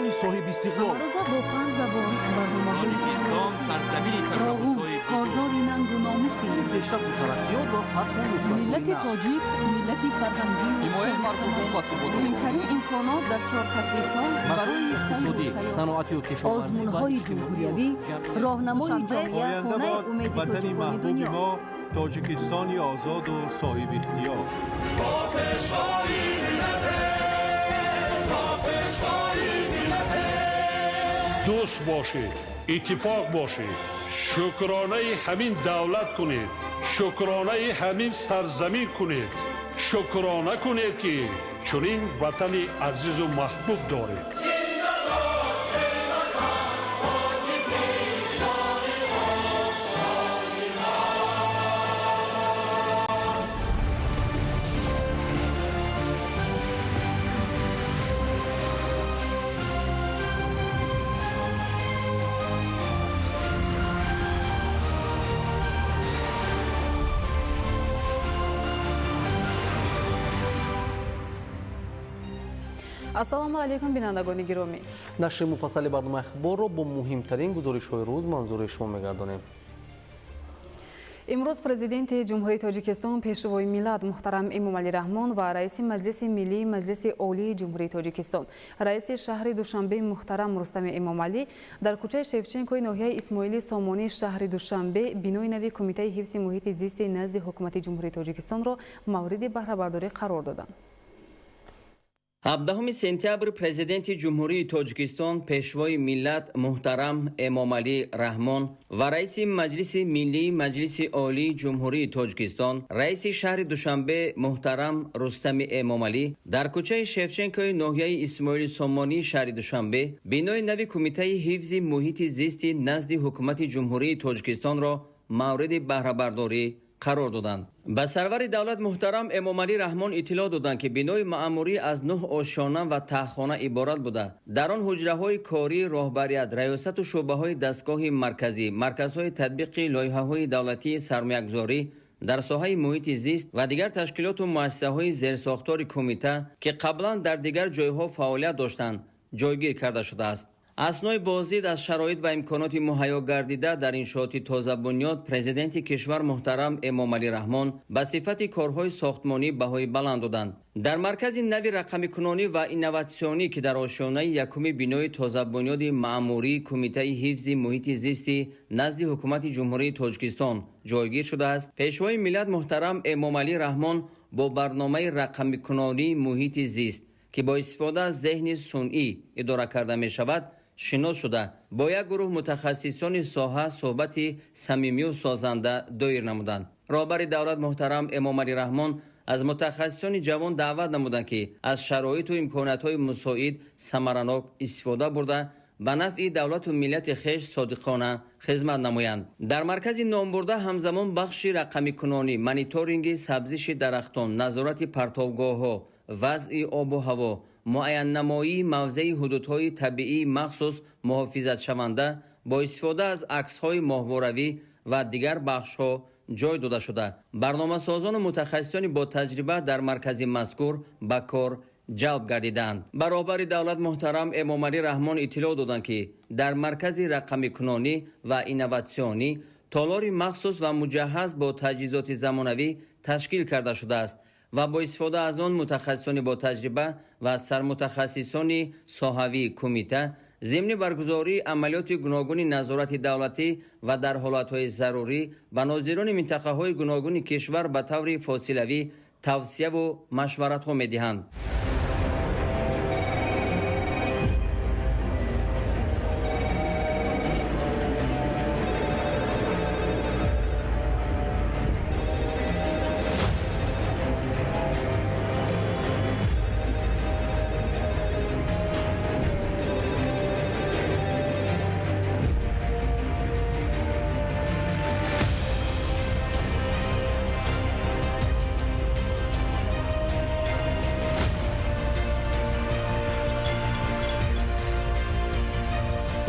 Тоҷикистони соҳибистиқлол. Ҳаррӯза бо панҷ забон барномаҳои Тоҷикистон сарзамини Роғун ташаббусҳои бузург. Корзори нангу номуси Сӯи пешрафту тараққиёт ва фатҳу нусратҳои миллати нав. тоҷик, миллати фарҳангию Ҳимояи марзубум ва суботу Муҳимтарин имконот дар чор фасли сол барои масоили сайру иқтисодӣ, сайёҳат. саноатию кишоварзӣ ва Озмунҳои иҷтимоию ҷумҳуриявӣ, ҷамъиятӣ. роҳнамои Душанбе, ҷомеа, Оянда хонаи бод умеди ватани тоҷикони маҳбуби дунё. мо, Тоҷикистони озоду соҳибихтиёр. Дӯст бошед, иттифоқ бошед, шукронаи ҳамин давлат кунед, шукронаи ҳамин сарзамин кунед, шукрона кунед, ки чунин ватани азизу маҳбуб доред. Ассалому алайкум, бинандагони гиромӣ. Нашри муфассали барномаи ахборро бо муҳимтарин гузоришҳои рӯз манзури шумо мегардонем. Имрӯз Президенти Ҷумҳурии Тоҷикистон, Пешвои миллат муҳтарам Эмомалӣ Раҳмон ва раиси Маҷлиси Миллии Маҷлиси Олии Ҷумҳурии Тоҷикистон, раиси шаҳри Душанбе муҳтарам Рустами Эмомалӣ дар кӯчаи Шевченкои ноҳияи Исмоили Сомонии шаҳри Душанбе бинои нави Кумитаи ҳифзи муҳити зисти назди Ҳукумати Ҷумҳурии Тоҷикистонро мавриди баҳрабардорӣ қарор доданд. 17 сентябр Президенти Ҷумҳурии Тоҷикистон, Пешвои миллат муҳтарам Эмомалӣ Раҳмон ва раиси Маҷлиси Миллии Маҷлиси Олии Ҷумҳурии Тоҷикистон, раиси шаҳри Душанбе муҳтарам Рустами Эмомалӣ дар кӯчаи Шевченкои ноҳияи Исмоили Сомонии шаҳри Душанбе бинои нави Кумитаи ҳифзи муҳити зисти назди Ҳукумати Ҷумҳурии Тоҷикистонро мавриди баҳрабардорӣ қарор доданд. Ба сарвари давлат муҳтарам Эмомалӣ Раҳмон иттилоъ доданд, ки бинои маъмурӣ аз нӯҳ ошёна ва таҳхона иборат буда, дар он ҳуҷраҳои кории роҳбарият, раёсату шӯъбаҳои дастгоҳи марказӣ, марказҳои татбиқи лоиҳаҳои давлатии сармоягузорӣ дар соҳаи муҳити зист ва дигар ташкилоту муассисаҳои зерсохтори кумита, ки қаблан дар дигар ҷойҳо фаъолият доштанд, ҷойгир карда шудааст. Аснои боздид аз шароит ва имконоти муҳайё гардида дар иншооти тозабунёд, Президенти кишвар муҳтарам Эмомалӣ Раҳмон ба сифати корҳои сохтмонӣ баҳои баланд доданд. Дар маркази нави рақамикунонӣ ва инноватсионӣ, ки дар ошёнаи якуми бинои тозабунёди маъмурии Кумитаи ҳифзи муҳити зисти назди Ҳукумати Ҷумҳурии Тоҷикистон ҷойгир шудааст, Пешвои миллат муҳтарам Эмомалӣ Раҳмон бо барномаи рақамикунонии муҳити зист, ки бо истифода аз зеҳни сунъӣ идора карда мешавад, шинос шуда, бо як гурӯҳ мутахассисони соҳа суҳбати самимию созанда доир намуданд. Роҳбари давлат муҳтарам Эмомалӣ Раҳмон аз мутахассисони ҷавон даъват намуданд, ки аз шароиту имкониятҳои мусоид самаранок истифода бурда, ба нафъи давлату миллати хеш содиқона хизмат намоянд. Дар маркази номбурда ҳамзамон бахши рақамикунонӣ, мониторинги сабзиши дарахтон, назорати партовгоҳҳо, вазъи обу ҳаво, муайяннамоии мавзеи ҳудудҳои табиии махсус муҳофизатшаванда бо истифода аз аксҳои моҳворавӣ ва дигар бахшҳо ҷой дода шуда, барномасозону мутахассисони ботаҷриба дар маркази мазкур ба кор ҷалб гардиданд. Ба роҳбари давлат муҳтарам Эмомалӣ Раҳмон иттилоъ доданд, ки дар маркази рақамикунонӣ ва инноватсионӣ толори махсус ва муҷаҳҳаз бо таҷҳизоти замонавӣ ташкил карда шудааст ва бо истифода аз он мутахассисони ботаҷриба ва сармутахассисони соҳавии кумита зимни баргузории амалиёти гуногуни назорати давлатӣ ва дар ҳолатҳои зарурӣ ба нозирони минтақаҳои гуногуни кишвар ба таври фосилавӣ тавсияву машваратҳо медиҳанд.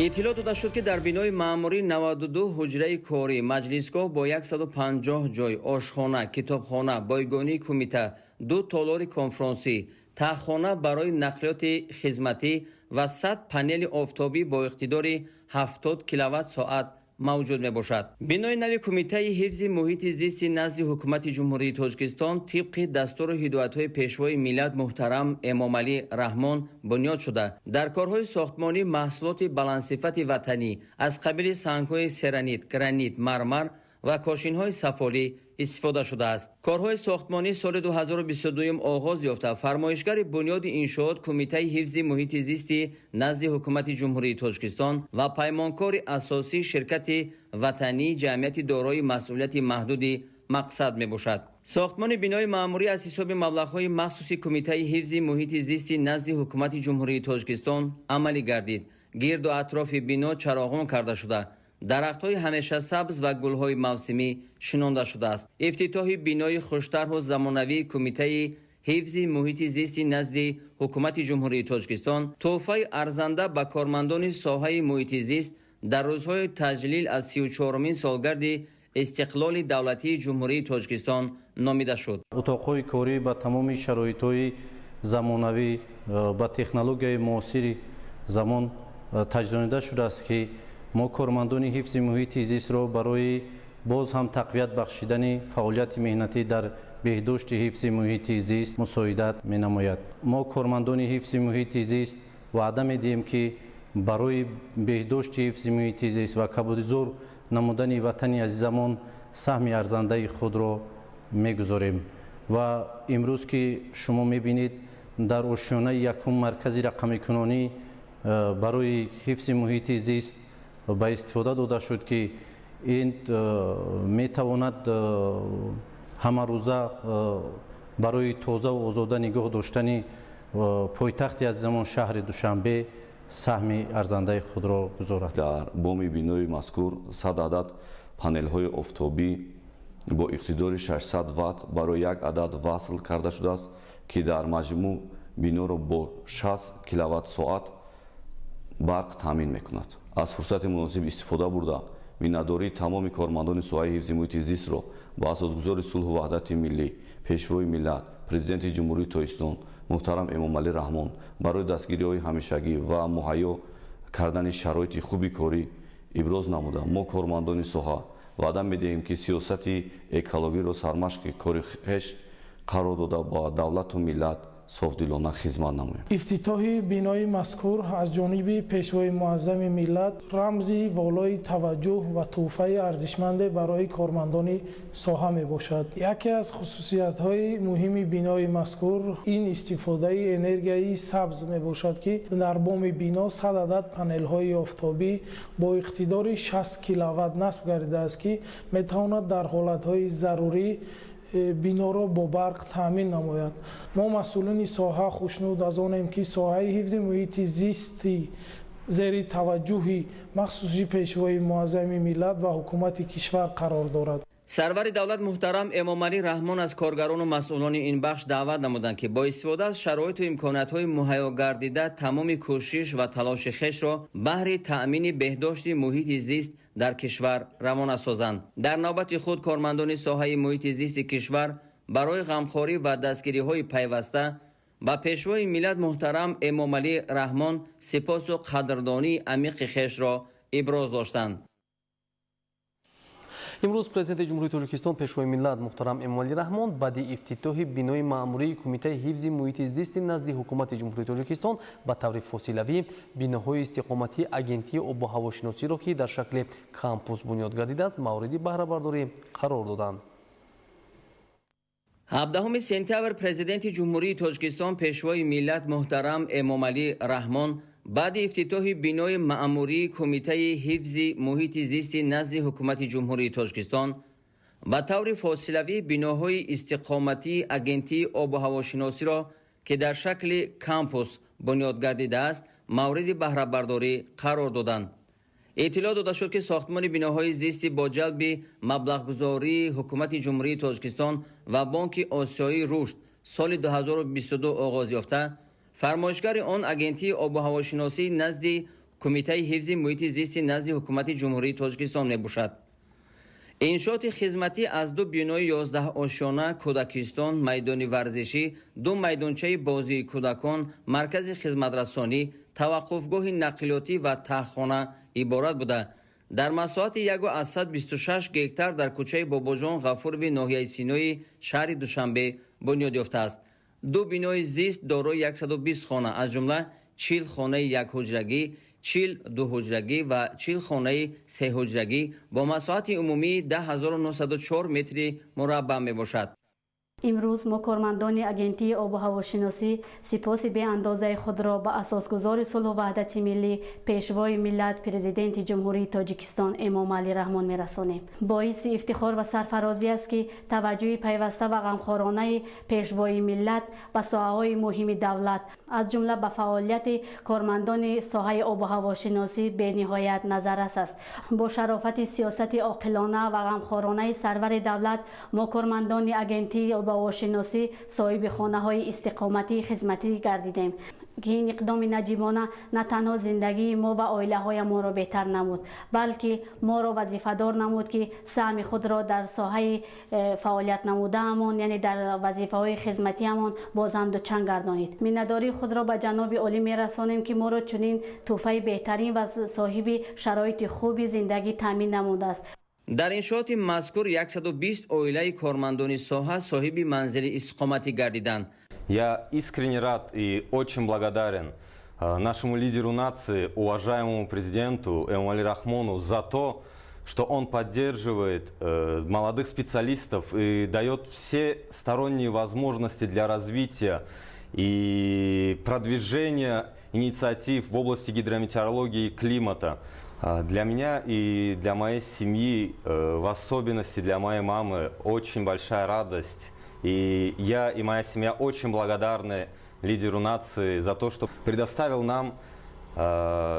Иттилоъ дода шуд, ки дар бинои маъмурӣ 92 ҳуҷраи корӣ, маҷлисгоҳ бо 150 ҷой, ошхона, китобхона, бойгонии кумита, ду толори конфронсӣ, таҳхона барои нақлиёти хизматӣ ва 100 панели офтобӣ бо иқтидори 70 киловатт соат мавҷуд мебошад. Бинои нави Кумитаи ҳифзи муҳити зисти назди Ҳукумати Ҷумҳурии Тоҷикистон тибқи дастуру ҳидоятҳои Пешвои миллат муҳтарам Эмомалӣ Раҳмон бунёд шуда, дар корҳои сохтмонӣ маҳсулоти баландсифати ватанӣ аз қабили сангҳои серанит, гранит, мармар ва кошинҳои сафолӣ истифода шудааст. Корҳои сохтмонӣ соли 2022 оғоз ёфта, фармоишгари бунёди иншоот Кумитаи ҳифзи муҳити зисти назди Ҳукумати Ҷумҳурии Тоҷикистон ва паймонкори асосии ширкати ватании ҷамъияти дорои масъулияти маҳдуди мақсад мебошад. Сохтмони бинои маъмурӣ аз ҳисоби маблағҳои махсуси Кумитаи ҳифзи муҳити зисти назди Ҳукумати Ҷумҳурии Тоҷикистон амалӣ гардид. Гирду атрофи бино чароғон карда шуда, дарахтҳои ҳамешасабз ва гулҳои мавсимӣ шинонда шудааст. Ифтитоҳи бинои хуштарҳу замонавии Кумитаи ҳифзи муҳити зисти назди Ҳукумати Ҷумҳурии Тоҷикистон тӯҳфаи арзанда ба кормандони соҳаи муҳити зист дар рӯзҳои таҷлил аз 34-умин солгарди истиқлоли давлатии Ҷумҳурии Тоҷикистон номида шуд. Утоқҳои корӣ ба тамоми шароитҳои замонавӣ, ба технологияи муосири замон таҷдонида шудааст, ки мо кормандони ҳифзи муҳити зистро барои боз ҳам тақвият бахшидани фаъолияти меҳнатӣ дар беҳдошти ҳифзи муҳити зист мусоидат менамояд. Мо кормандони ҳифзи муҳити зист ваъда медиҳем, ки барои беҳдошти ҳифзи муҳити зист ва кабудизор намудани ватани азизамон саҳми арзандаи худро мегузорем. Ва имрӯз, ки шумо мебинед, дар ошёнаи якум маркази рақамикунонӣ барои ҳифзи муҳити зист ба истифода дода шуд, ки ин метавонад ҳамарӯза барои тозаву озода нигоҳ доштани пойтахти азизамон шаҳри Душанбе саҳми арзандаи худро гузорад. Дар боми бинои мазкур 100 адад панелҳои офтобӣ бо иқтидори 600 ватт барои як адад васл карда шудааст, ки дар маҷмӯъ биноро бо 60 киловатт соат барқ таъмин мекунад. Аз фурсати муносиб истифода бурда, миннатдории тамоми кормандони соҳаи ҳифзи муҳити зистро ба асосгузори сулҳу ваҳдати миллӣ, Пешвои миллат, Президенти Ҷумҳурии Тоҷикистон муҳтарам Эмомалӣ Раҳмон барои дастгириҳои ҳамешагӣ ва муҳайё кардани шароити хуби корӣ иброз намуда, мо кормандони соҳа ваъда медиҳем, ки сиёсати экологиро сармашқи кори хеш қарор дода, ба давлату миллат софдилона хизмат намоем. Ифтитоҳи бинои мазкур аз ҷониби Пешвои муаззами миллат рамзи волои таваҷҷӯҳ ва тӯҳфаи арзишманде барои кормандони соҳа мебошад. Яке аз хусусиятҳои муҳими бинои мазкур ин истифодаи энергияи сабз мебошад, ки дар боми бино 100 адад панелҳои офтобӣ бо иқтидори 60 киловатт насб гардидааст, ки метавонад дар ҳолатҳои зарурӣ биноро бо барқ таъмин намояд. Мо, масъулини соҳа, хушнуд аз онем, ки соҳаи ҳифзи муҳити зисти зери таваҷҷӯҳи махсуси Пешвои муаззами миллат ва ҳукумати кишвар қарор дорад. Сарвари давлат муҳтарам Эмомалӣ Раҳмон аз коргарону масъулони ин бахш даъват намуданд, ки бо истифода аз шароиту имкониятҳои муҳайё гардида тамоми кӯшиш ва талоши хешро баҳри таъмини беҳдошти муҳити зист дар кишвар равона созанд. Дар навбати худ кормандони соҳаи муҳити зисти кишвар барои ғамхорӣ ва дастгириҳои пайваста ба Пешвои миллат муҳтарам Эмомалӣ Раҳмон сипосу қадрдонии амиқи хешро иброз доштанд. Имрӯз Президенти Ҷумҳурии Тоҷикистон, Пешвои миллат муҳтарам Эмомалӣ Раҳмон баъди ифтитоҳи бинои маъмурии Кумитаи ҳифзи муҳити зисти назди Ҳукумати Ҷумҳурии Тоҷикистон ба таври фосилавӣ биноҳои истиқоматии Агентии обу ҳавошиносиро, ки дар шакли кампус бунёд гардидааст, мавриди баҳрабардорӣ қарор доданд. 17 сентябр Президенти Ҷумҳурии Тоҷикистон, Пешвои миллат муҳтарам Эмомалӣ Раҳмон баъди ифтитоҳи бинои маъмурии Кумитаи ҳифзи муҳити зисти назди Ҳукумати Ҷумҳурии Тоҷикистон ба таври фосилавӣ биноҳои истиқоматии Агентии обу ҳавошиносиро, ки дар шакли кампус бунёд гардидааст, мавриди баҳрабардорӣ қарор доданд. Иттилоъ дода шуд, ки сохтмони биноҳои зисти бо ҷалби маблағгузории Ҳукумати Ҷумҳурии Тоҷикистон ва Бонки Осиёии рушд соли 2022 оғоз ёфта, фармоишгари он Агентии обу ҳавошиносии назди Кумитаи ҳифзи муҳити зисти назди Ҳукумати Ҷумҳурии Тоҷикистон мебошад. Иншооти хизматӣ аз ду бинои 11 ошёна, кӯдакистон, майдони варзишӣ, ду майдончаи бозии кӯдакон, маркази хизматрасонӣ, таваққуфгоҳи нақлиётӣ ва таҳхона иборат буда, дар масоҳати 1,26 гектар дар кӯчаи Бобоҷон Ғафурови ноҳияи Синои шаҳри Душанбе бунёд ёфтааст. Ду бинои зист дорои 120 хона, аз ҷумла 40 хонаи якҳуҷрагӣ, 40 дуҳуҷрагӣ ва 40 хонаи сеҳуҷрагӣ бо масоҳати умумии 10904 метри мураббаъ мебошад. Имрӯз мо кормандони Агентии обу ҳавошиносӣ сипоси беандозаи худро ба асосгузори сулҳу ваҳдати миллӣ, Пешвои миллат, Президенти Ҷумҳурии Тоҷикистон Эмомалӣ Раҳмон мерасонем. Боиси ифтихор ва сарфарозӣ аст, ки таваҷҷӯҳи пайваста ва ғамхоронаи Пешвои миллат ба соҳаҳои муҳими давлат, аз ҷумла ба фаъолияти кормандони соҳаи обу ҳавошиносӣ бениҳоят назаррас аст. Бо шарофати сиёсати оқилона ва ғамхоронаи сарвари давлат мо кормандони Агентии обу ҳавошиносӣ соҳиби хонаҳои истиқоматии хизматӣ гардидем, ки ин иқдоми наҷибона на танҳо зиндагии мо ва оилаҳоямонро беҳтар намуд, балки моро вазифадор намуд, ки саҳми худро дар соҳаи фаъолият намудаамон, яъне дар вазифаҳои хизматиамон боз ҳам дучанд гардонид. Миннатдории худро ба ҷаноби олӣ мерасонем, ки моро чунин тӯҳфаи беҳтарин ва соҳиби шароити хуби зиндагӣ таъмин намудааст. Дар иншооти мазкур 120 оилаи кормандони соҳа соҳиби манзили истиқоматӣ гардиданд. Я искренне рад и очень благодарен нашему лидеру нации, уважаемому президенту Эмомали Рахмону, за то, что он поддерживает молодых специалистов и дает все сторонние возможности для развития и продвижения инициатив в области гидрометеорологии и климата. Для меня и для моей семьи, в особенности для моей мамы, очень большая радость. И я и моя семья очень благодарны лидеру нации за то, что предоставил нам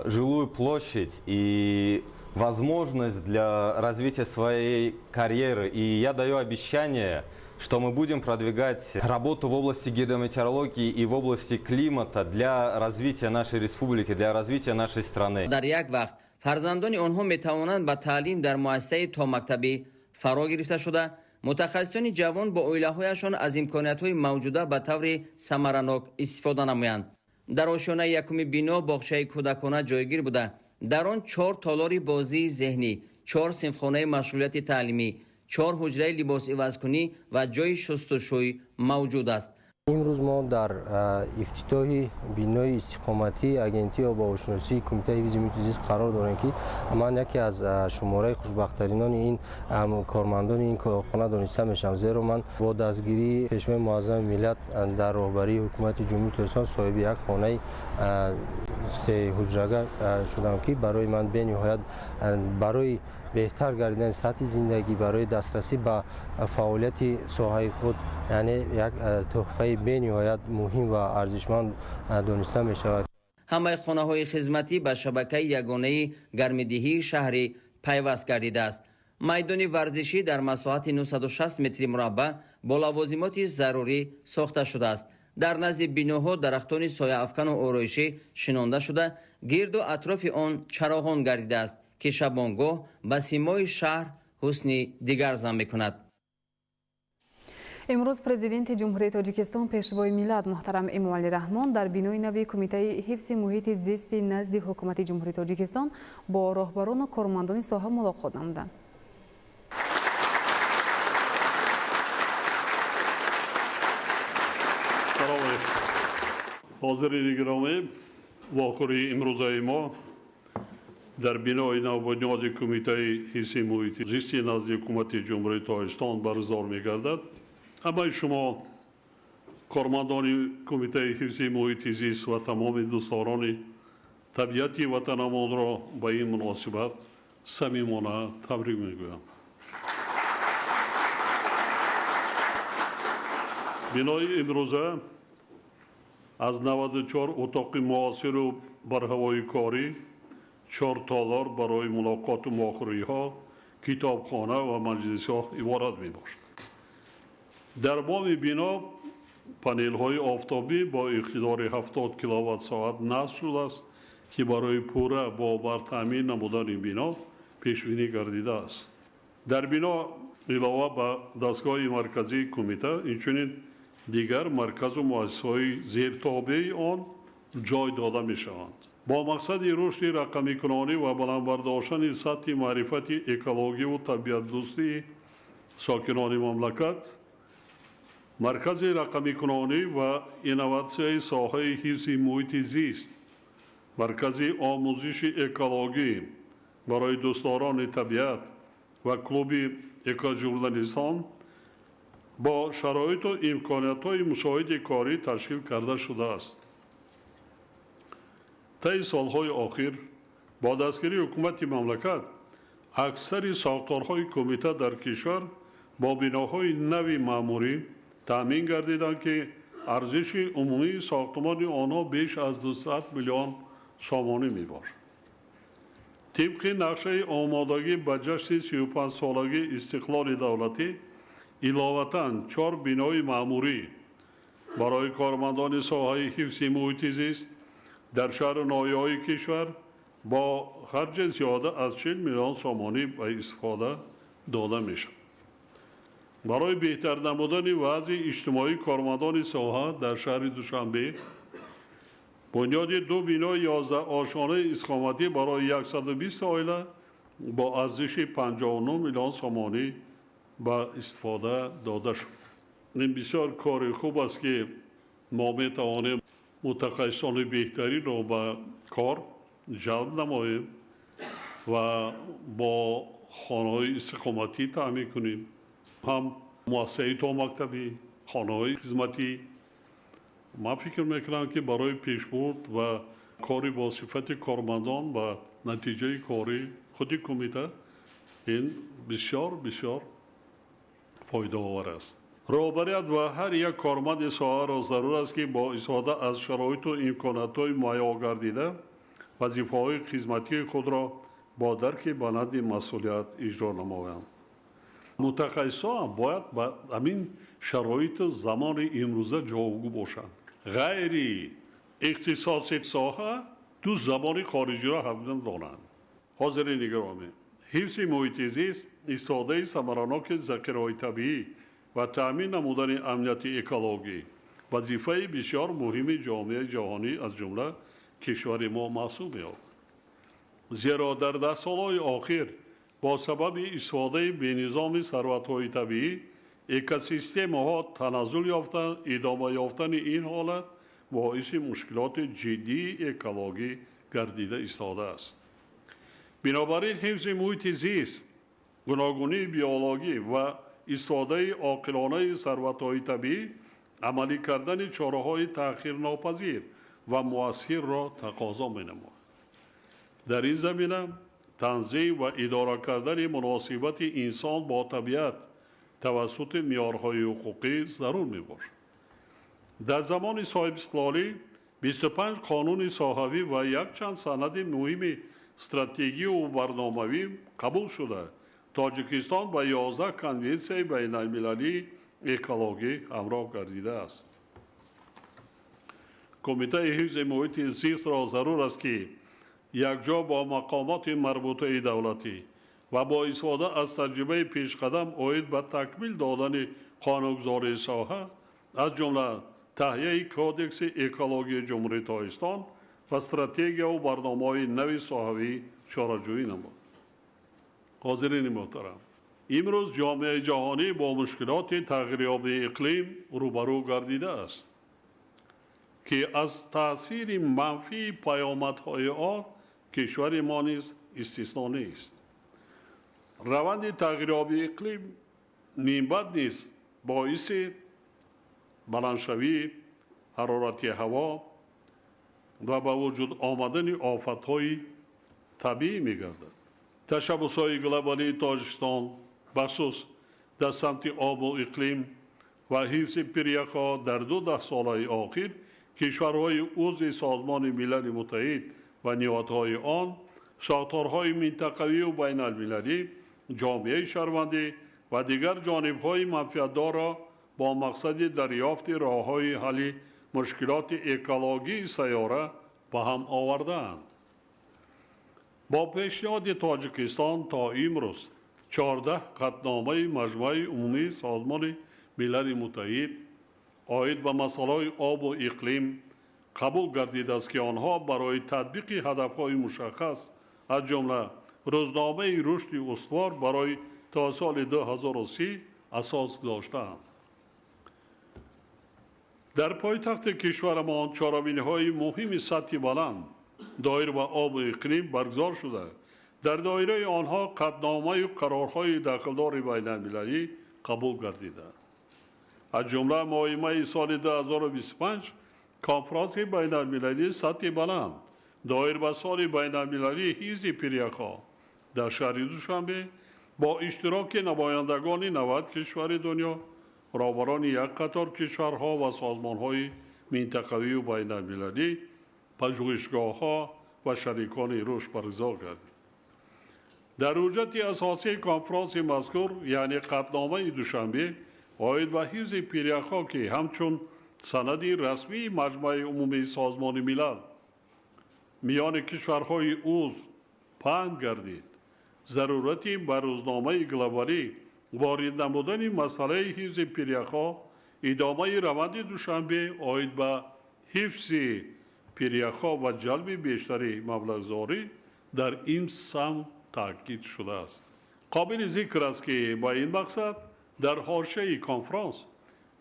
жилую площадь и возможность для развития своей карьеры. И я даю обещание, что мы будем продвигать работу в области гидрометеорологии и в области климата для развития нашей республики, для развития нашей страны. Дар як вақт фарзандони онҳо метавонанд ба таълим дар муассисаи томактабӣ фаро гирифта шуда, мутахассисони ҷавон бо оилаҳояшон аз имкониятҳои мавҷуда ба таври самаранок истифода намоянд. Дар ошёнаи якуми бино боғчаи кӯдакона ҷойгир буда, дар он чор толори бозии зеҳнӣ, чор синфхонаи машғулияти таълимӣ, чор ҳуҷраи либосивазкунӣ ва ҷойи шустушӯй мавҷуд аст. Имрӯз мо дар ифтитоҳи бинои истиқоматии Агентии обуҳавошиносии Кумитаи ҳифзи муҳити зист қарор дорем, ки ман яке аз шумораи хушбахттаринони ин кормандони ин корхона дониста мешавам, зеро ман бо дастгирии Пешвои муаззами миллат дар роҳбарии Ҳукумати Ҷумҳурии Тоҷикистон соҳиби як хонаи сеҳуҷрага шудам, ки барои ман бениҳоят барои беҳтар гардидани сатҳи зиндагӣ, барои дастрасӣ ба фаъолияти соҳаи худ, яъне як тӯҳфаи бениҳоят муҳим ва арзишманд дониста мешавад. Ҳамаи хонаҳои хизматӣ ба шабакаи ягонаи гармидиҳии шаҳрӣ пайваст гардидааст. Майдони варзишӣ дар масоҳати 960 метри мураббаъ бо лавозимоти зарурӣ сохта шудааст. Дар назди биноҳо дарахтони сояафкану ороишӣ шинонда шуда, гирду атрофи он чароғон гардидааст, ки шабонгоҳ ба симои шаҳр ҳусни дигар зам мекунад. Имрӯз Президенти Ҷумҳурии Тоҷикистон, Пешвои миллат муҳтарам Эмомалӣ Раҳмон дар бинои нави Кумитаи ҳифзи муҳити зисти назди Ҳукумати Ҷумҳурии Тоҷикистон бо роҳбарону кормандони соҳа мулоқот намуданд. Салом алейкум. Ҳозирини гиромӣ, вохӯрии имрӯзаи мо дар бинои навбунёди Кумитаи ҳифзи муҳити зисти назди Ҳукумати Ҷумҳурии Тоҷикистон баргузор мегардад. Ҳамаи шумо кормандони Кумитаи ҳифзи муҳити зист ва тамоми дӯстдорони табиати ватанамонро ба ин муносибат самимона табрик мегӯям. Бинои имрӯза аз 94 утоқи муосиру барҳавои корӣ, чор толор барои мулоқоту вохӯриҳо, китобхона ва маҷлисҳо иборат мебошад. Дар боми бино панелҳои офтобӣ бо иқтидори 70 киловатт-соат насб шудааст, ки барои пурра бо барқ таъмин намудани бино пешбинӣ гардидааст. Дар бино илова ба дастгоҳи марказии кумита, инчунин дигар марказу муассисаҳои зертобеи он ҷой дода мешаванд. Бо мақсади рушди рақамикунонӣ ва баланд бардоштани сатҳи маърифати экологиву табиатдӯстии сокинони мамлакат, Маркази рақамикунонӣ ва инноватсияи соҳаи ҳифзи муҳити зист, Маркази омӯзиши экологӣ барои дӯстдорони табиат ва клуби экожурналистон бо шароиту имкониятҳои мусоиди корӣ ташкил карда шудааст. Таи солҳои охир бо дастгирии ҳукумати мамлакат аксари сохторҳои кумита дар кишвар бо биноҳои нави маъмурӣ таъмин гардиданд, ки арзиши умумии сохтмони онҳо беш аз 200 миллион сомонӣ мебошад. Тибқи нақшаи омодагӣ ба ҷашни 35-солагии истиқлоли давлатӣ иловатан 4 бинои маъмурӣ барои кормандони соҳаи ҳифзи муҳити зист дар шаҳру ноҳияҳои кишвар бо харҷи зиёда аз 40 миллион сомонӣ ба истифода дода мешавад. Барои беҳтар намудани вазъи иҷтимоии кормандони соҳа дар шаҳри Душанбе бунёди 2 бинои 11 ошонаи истиқоматӣ барои 120 оила бо арзиши 59 миллион сомонӣ ба истифода дода шуд. Ин бисёр кори хуб аст, ки мо метавонем мутахассисони беҳтаринро ба кор ҷалб намоем ва бо хонаҳои истиқоматӣ таъмин кунем, ҳам муассисаи томактабӣ, хонаҳои хизматӣ. Ман фикр мекунам, ки барои пешбурд ва кори бо сифати кормандон ва натиҷаи кори худи кумита ин бисёр бисёр фоидаовар аст. Роҳбарият ва ҳар як корманди соҳаро зарур аст, ки бо истифода аз шароиту имкониятҳои муҳайё гардида вазифаҳои хизматии худро бо дарки баланди масъулият иҷро намоянд. Мутахассисон бояд ба ҳамин шароиту замони имрӯза ҷавобгӯ бошанд. Ғайри ихтисоси соҳа 2 забони хориҷиро ҳатман донанд. Ҳозири нигаронӣ, ҳифзи муҳити зист, истифодаи самараноки захираҳои табиӣ ва таъмин намудани амнияти экологӣ вазифаи бисёр муҳими ҷомеаи ҷаҳонӣ, аз ҷумла кишвари мо, маҳсуб меёбад. Зеро дар даҳсолҳои охир бо сабаби истифодаи бенизоми сарватҳои табиӣ экосистемаҳо таназзул ёфтанд. Идома ёфтани ин ҳолат боиси мушкилоти ҷиддии экологӣ гардида истодааст. Бинобар ин ҳифзи муҳити зист, гуногунии биологӣ ва истифодаи оқилонаи сарватҳои табиӣ амалӣ кардани чораҳои таъхирнопазир ва муассирро тақозо менамояд. Дар ин замина танзим ва идора кардани муносибати инсон бо табиат тавассути меъёрҳои ҳуқуқӣ зарур мебошад. Дар замони соҳибистиқлолӣ 25 қонуни соҳавӣ ва якчанд санади муҳими стратегию барномавӣ қабул шуда, Тоҷикистон ба 11 конвенсияи байналмилалии экологӣ ҳамроҳ гардидааст. Кумитаи ҳифзи муҳити зистро зарур аст, ки якҷо бо мақомоти марбутаи давлатӣ ва бо истифода аз таҷрибаи пешқадам оид ба такмил додани қонунгузории соҳа, аз ҷумла таҳияи Кодекси экологии Ҷумҳурии Тоҷикистон ва стратегияву барномаҳои нави соҳавӣ чораҷӯӣ намуд. Ҳозирини муҳтарам, имрӯз ҷомеаи ҷаҳонӣ бо мушкилоти тағйирёбии иқлим рӯбарӯ гардидааст, ки аз таъсири манфии паёмадҳои он кишвари мо низ истисно нест. Раванди тағйирёбии иқлим нимбаъд низ боиси баландшавии ҳарорати ҳаво ва ба вуҷуд омадани офатҳои табиӣ мегардад. Ташаббусҳои глобалии Тоҷикистон, бахусус дар самти обу иқлим ва ҳифзи пиряхҳо дар 2 даҳсолаи охир кишварҳои узви Созмони Милали Муттаҳид ва ниҳодҳои он, сохторҳои минтақавию байналмилалӣ, ҷомеаи шаҳрвандӣ ва дигар ҷонибҳои манфиатдорро бо мақсади дарёфти роҳҳои ҳалли мушкилоти экологии сайёра ба ҳам овардаанд. Бо пешниҳоди Тоҷикистон то имрӯз 14 қатъномаи Маҷмӯаи умумии Созмони Милали Муттаҳид оид ба масъалаҳои обу иқлим Қабул гардидааст, ки онҳо барои татбиқи ҳадафҳои мушаххас, аз ҷумла рӯзномаи рушди устувор барои то соли 2030 асос гузоштаанд. Дар пойтахти кишварамон чорабиниҳои муҳими сатҳи баланд доир ба обу иқлим баргузор шуда, дар доираи онҳо қатъномаю қарорҳои дахлдори байналмилалӣ қабул гардиданд. Аз ҷумла моҳи майи соли 2025 конфронси байналмилалии сатҳи баланд доир ба соли байналмилалии ҳифзи пиряхҳо дар шаҳри Душанбе бо иштироки намояндагони 90 кишвари дунё, роҳбарони як қатор кишварҳо ва созмонҳои минтақавию байналмилалӣ, пажӯҳишгоҳҳо ва шарикони рушд баргузор гардид. Дар ҳуҷҷати асосии конфронси мазкур, яъне қатъномаи Душанбе оид ба ҳифзи пиряхҳо, ки ҳамчун санади расмии Маҷмаи умумии Созмони Милал миёни кишварҳои узв паҳн гардид, зарурати ба рӯзномаи глобалӣ ворид намудани масъалаи ҳифзи пиряхҳо, идомаи раванди Душанбе оид ба ҳифзи пиряхҳо ва ҷалби бештари маблағгузорӣ дар ин самт таъкид шудааст. Қобили зикр аст, ки ба ин мақсад дар ҳошияи конфронс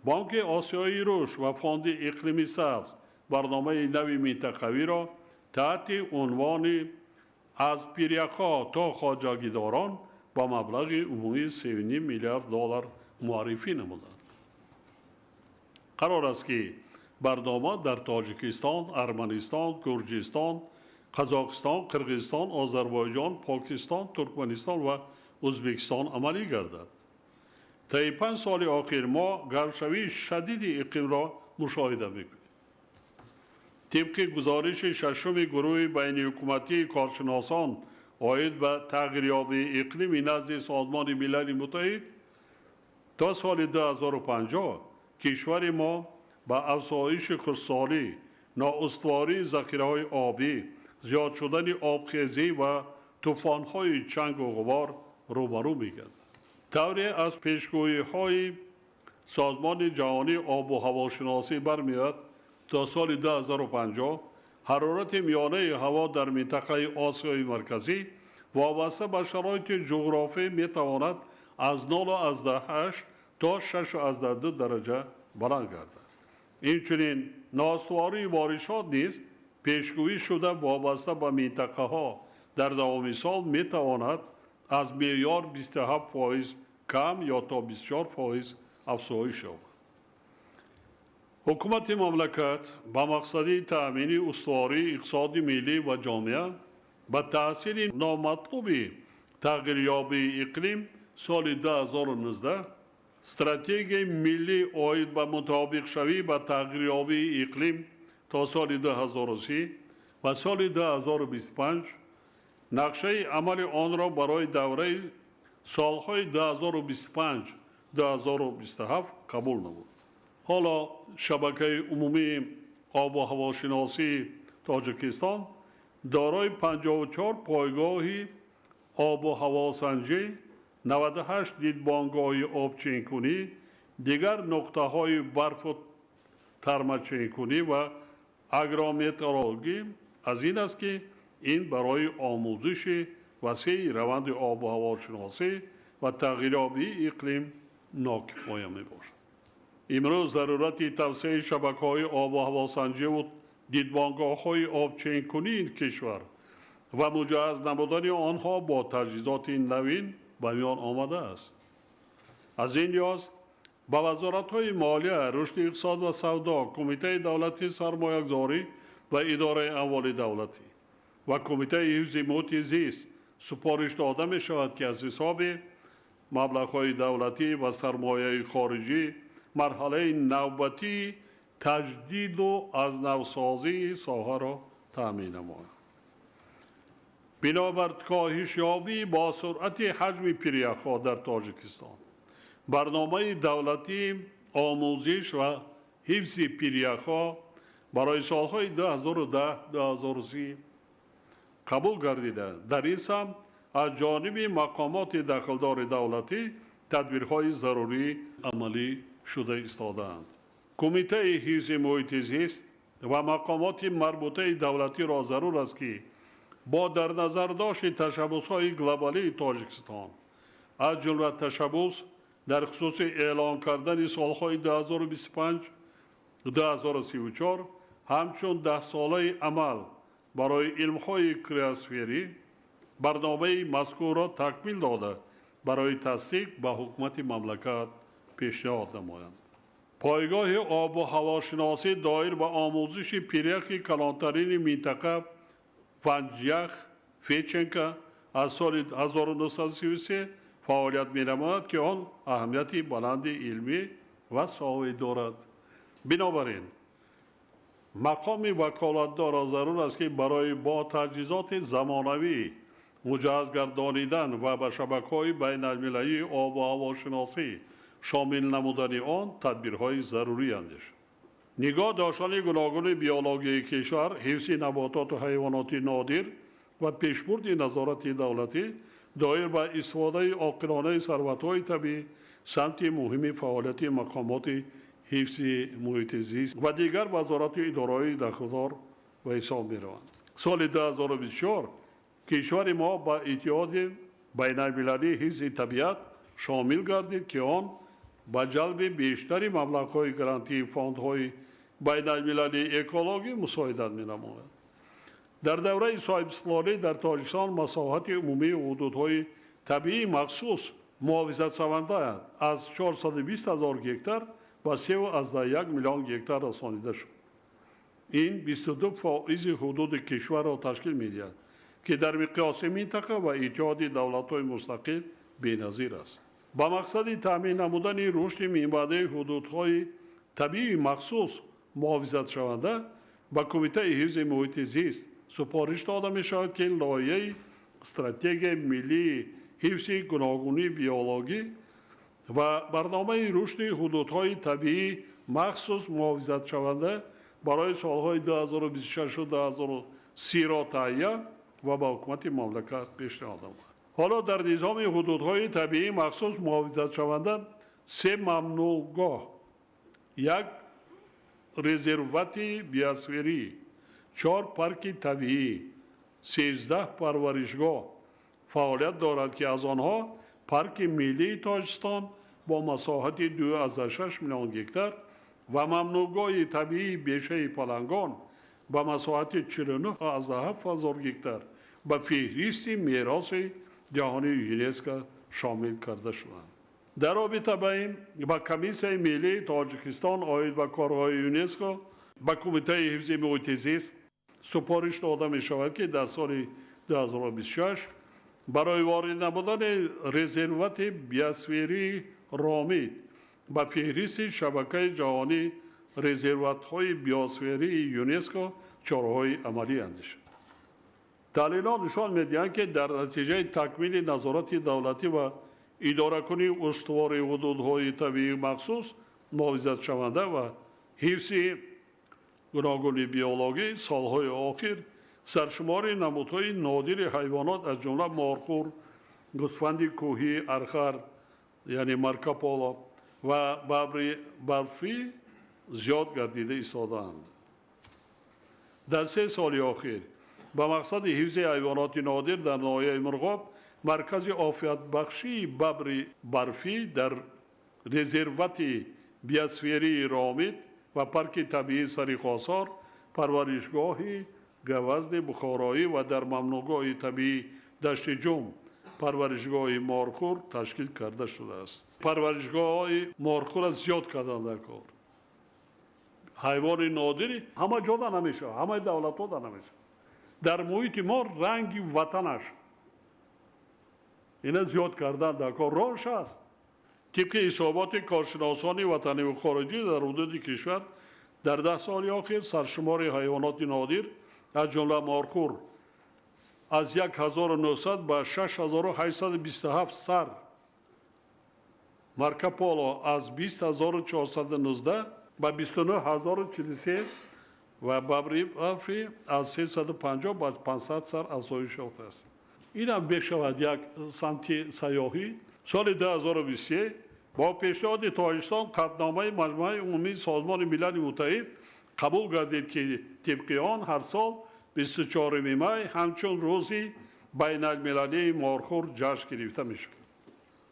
Бонки Осиёии рушд ва Фонди иқлими сабз барномаи нави минтақавиро таҳти унвони «Аз пиряхҳо то хоҷагидорон» ба маблағи умумии 3,5 миллиард доллар муаррифӣ намуданд. Қарор аст, ки барнома дар Тоҷикистон, Арманистон, Гурҷистон, Қазоқистон, Қирғизистон, Озарбойҷон, Покистон, Туркманистон ва Ӯзбекистон амалӣ гардад. Таи 5 соли охир мо гармшавии шадиди иқлимро мушоҳида мекунем. Тибқи гузориши шашуми гурӯҳи байниҳукуматии коршиносон оид ба тағйирёбии иқлими назди Созмони Милали Муттаҳид, то соли 2050 кишвари мо ба афзоиши хушксолӣ, ноустувории захираҳои обӣ, зиёд шудани обхезӣ ва тӯфонҳои чангу ғубор рӯбарӯ мегардад. Тавре аз пешгӯиҳои Созмони ҷаҳонии обу ҳавошиносӣ бармеояд, то соли 2050 ҳарорати миёнаи ҳаво дар минтақаи Осиёи Марказӣ вобаста ба шароити ҷуғрофӣ метавонад аз 0,8 то 6,2 дараҷа баланд гардад. Инчунин ноустувории боришот низ пешгӯӣ шуда, вобаста ба минтақаҳо дар давоми сол метавонад аз меъёр 27% кам ё то 24% афзоиш ёбад. Ҳукумати мамлакат ба мақсади таъмини устувории иқтисоди миллӣ ва ҷомеа ба таъсири номатлуби тағйирёбии иқлим соли 2019 стратегияи миллӣ оид ба мутобиқшавӣ ба тағйирёбии иқлим то соли 2030 ва соли 2025, нақшаи амали онро барои давраи солҳои 2025-2027 қабул намуд. Ҳоло шабакаи умумии обу ҳавошиносии Тоҷикистон дорои 54 пойгоҳи обу ҳавосанҷӣ, 98 дидбонгоҳи обчинкунӣ, дигар нуқтаҳои барфу тармачинкунӣ ва агрометеорологӣ аз ин аст, ки ин барои омӯзиши васеи раванди обу ҳавошиносӣ ва тағйирёбии иқлим нокифоя мебошад. Имрӯз зарурати тавсеаи шабакаҳои обу ҳавосанҷиву дидбонгоҳҳои обчинкунии ин кишвар ва муҷаҳҳаз намудани онҳо бо таҷҳизоти навин ба миён омадааст. Аз ин лиҳоз ба вазоратҳои молия, рушди иқтисод ва савдо, Кумитаи давлатии сармоягузорӣ ва идораи амволи давлатӣ ва Кумитаи ҳифзи муҳити зист супориш дода мешавад, ки аз ҳисоби маблағҳои давлатӣ ва сармояи хориҷӣ марҳалаи навбатии таҷдиду аз навсозии соҳаро таъмин намояд. Бинобар коҳишёбӣ бо суръати ҳаҷми пиряхҳо дар Тоҷикистон, барномаи давлатии омӯзиш ва ҳифзи пиряхҳо барои солҳои 2010-2030 қабул гардида, дар ин самт аз ҷониби мақомоти дахлдори давлатӣ тадбирҳои зарурӣ амалӣ шуда истодаанд. Кумитаи ҳифзи муҳити зист ва мақомоти марбутаи давлатиро зарур аст, ки бо дар назардошти ташаббусҳои глобалии Тоҷикистон, аз ҷумла ташаббус дар хусуси эълон кардани солҳои 2025-2034 ҳамчун даҳсолаи амал барои илмҳои криосферӣ, барномаи мазкурро такмил дода, барои тасдиқ ба ҳукумати мамлакат пешниҳод намоянд. Пойгоҳи обу ҳавошиносӣ доир ба омӯзиши пиряхи калонтарини минтақа Ванҷях Федченко аз соли 1933 фаъолият менамояд, ки он аҳамияти баланди илмӣ ва соҳавӣ дорад. Бинобар ин мақоми ваколатдорро зарур аст, ки барои бо таҷҳизоти замонавӣ муҷаҳҳаз гардонидан ва ба шабакаҳои байналмилалии обу ҳавошиносӣ шомил намудани он тадбирҳои зарурӣ андешад. Нигоҳ доштани гуногуни биологияи кишвар, ҳифзи набототу ҳайвоноти нодир ва пешбурди назорати давлатӣ доир ба истифодаи оқилонаи сарватҳои табиӣ самти муҳими фаъолияти мақомоти ҳифзи муҳити зист ва дигар вазорату идораҳои дахлдор ба ҳисоб мераванд. Соли 2024 кишвари мо ба Иттиҳоди байналмилалии ҳифзи табиат шомил гардид, ки он ба ҷалби бештари маблағҳои грантии фондҳои байналмилалии экологӣ мусоидат менамояд. Дар давраи соҳибистиқлолӣ дар Тоҷикистон масоҳати умумии ҳудудҳои табиии махсус муҳофизатшаванда аз 420 ҳазор гектар ба 3,1 миллион гектар расонида шуд. Ин 22% ҳудуди кишварро ташкил медиҳад, ки дар миқёси минтақа ва Иттиҳоди давлатҳои мустақил беназир аст. Ба мақсади таъмин намудани рушди минбаъдаи ҳудудҳои табиии махсус муҳофизатшаванда ба Кумитаи ҳифзи муҳити зист супориш дода мешавад, ки лоиҳаи стратегияи миллии ҳифзи гуногунии биологӣ ва барномаи рушди ҳудудҳои табиии махсус муҳофизатшаванда барои солҳои 2026-2030-ро таҳия ва ба ҳукумати мамлакат пешниҳод намояд. Ҳоло дар низоми ҳудудҳои табиии махсус муҳофизатшаванда 3 мамнӯъгоҳ, 1 резервати биосферӣ, 4 парки табиӣ, 13 парваришгоҳ фаъолият дорад, ки аз онҳо Парки миллии Тоҷикистон бо масоҳати 2,6 миллион гектар ва мамнӯъгоҳи табиии бешаи Палангон ба масоҳати 49,7 ҳазор гектар ба феҳристи мероси ҷаҳонии ЮНЕСКО шомил карда шуданд. Дар робита ба ин ба Комиссияи миллии Тоҷикистон оид ба корҳои ЮНЕСКО, ба Кумитаи ҳифзи муҳити зист супориш дода мешавад, ки дар соли 2026 барои ворид намудани резервати биосферии Ромид ба феҳристи шабакаи ҷаҳонии резерватҳои биосферии ЮНЕСКО чораҳои амалӣ андешад. Таҳлилҳо нишон медиҳанд, ки дар натиҷаи такмили назорати давлатӣ ва идоракунии устувори ҳудудҳои табиии махсус муҳофизатшаванда ва ҳифзи гуногуни биологӣ солҳои охир саршумори намудҳои нодири ҳайвонот, аз ҷумла морхӯр, гӯсфанди кӯҳӣ, архар, яъне Марко Поло ва бабри барфӣ зиёд гардида истодаанд. Дар 3 соли охир ба мақсади ҳифзи ҳайвоноти нодир дар ноҳияи Мурғоб маркази офиятбахшии бабри барфӣ дар резервати биосферии Ромид ва парки табиии Сари Хосор, парваришгоҳи гавазни бухороӣ ва дар мамнӯъгоҳи табиии Дашти Ҷум парваришгоҳи морхӯр ташкил карда шудааст. Парваришгоҳҳои морхӯрро зиёд кардан дар кор. Ҳайвони нодири ҳама ҷода намешавад, ҳамаи давлатҳо да намешавад. Дар муҳити мо ранги ватанаш ина зиёд кардан дар кор рош аст. Тибқи ҳисоботи коршиносони ватаниву хориҷӣ дар ҳудуди кишвар дар 10 соли охир саршумори ҳайвоноти нодир, аз ҷумла морхӯр, аз 1900 ба 6827 сар, Марко Поло аз 20419 ба 29043 ва бабри барфӣ аз 350 ба 500 сар афзоиш ёфтааст. Инам мешавад як самти сайёҳӣ. Соли 2023 бо пешниҳоди Тоҷикистон қатъномаи Маҷмӯаи умумии Созмони Милали Муттаҳид Қабул гардид, ки тибқи он ҳар сол 24 май ҳамчун рӯзи байналмилалии морхӯр ҷашн гирифта мешавад.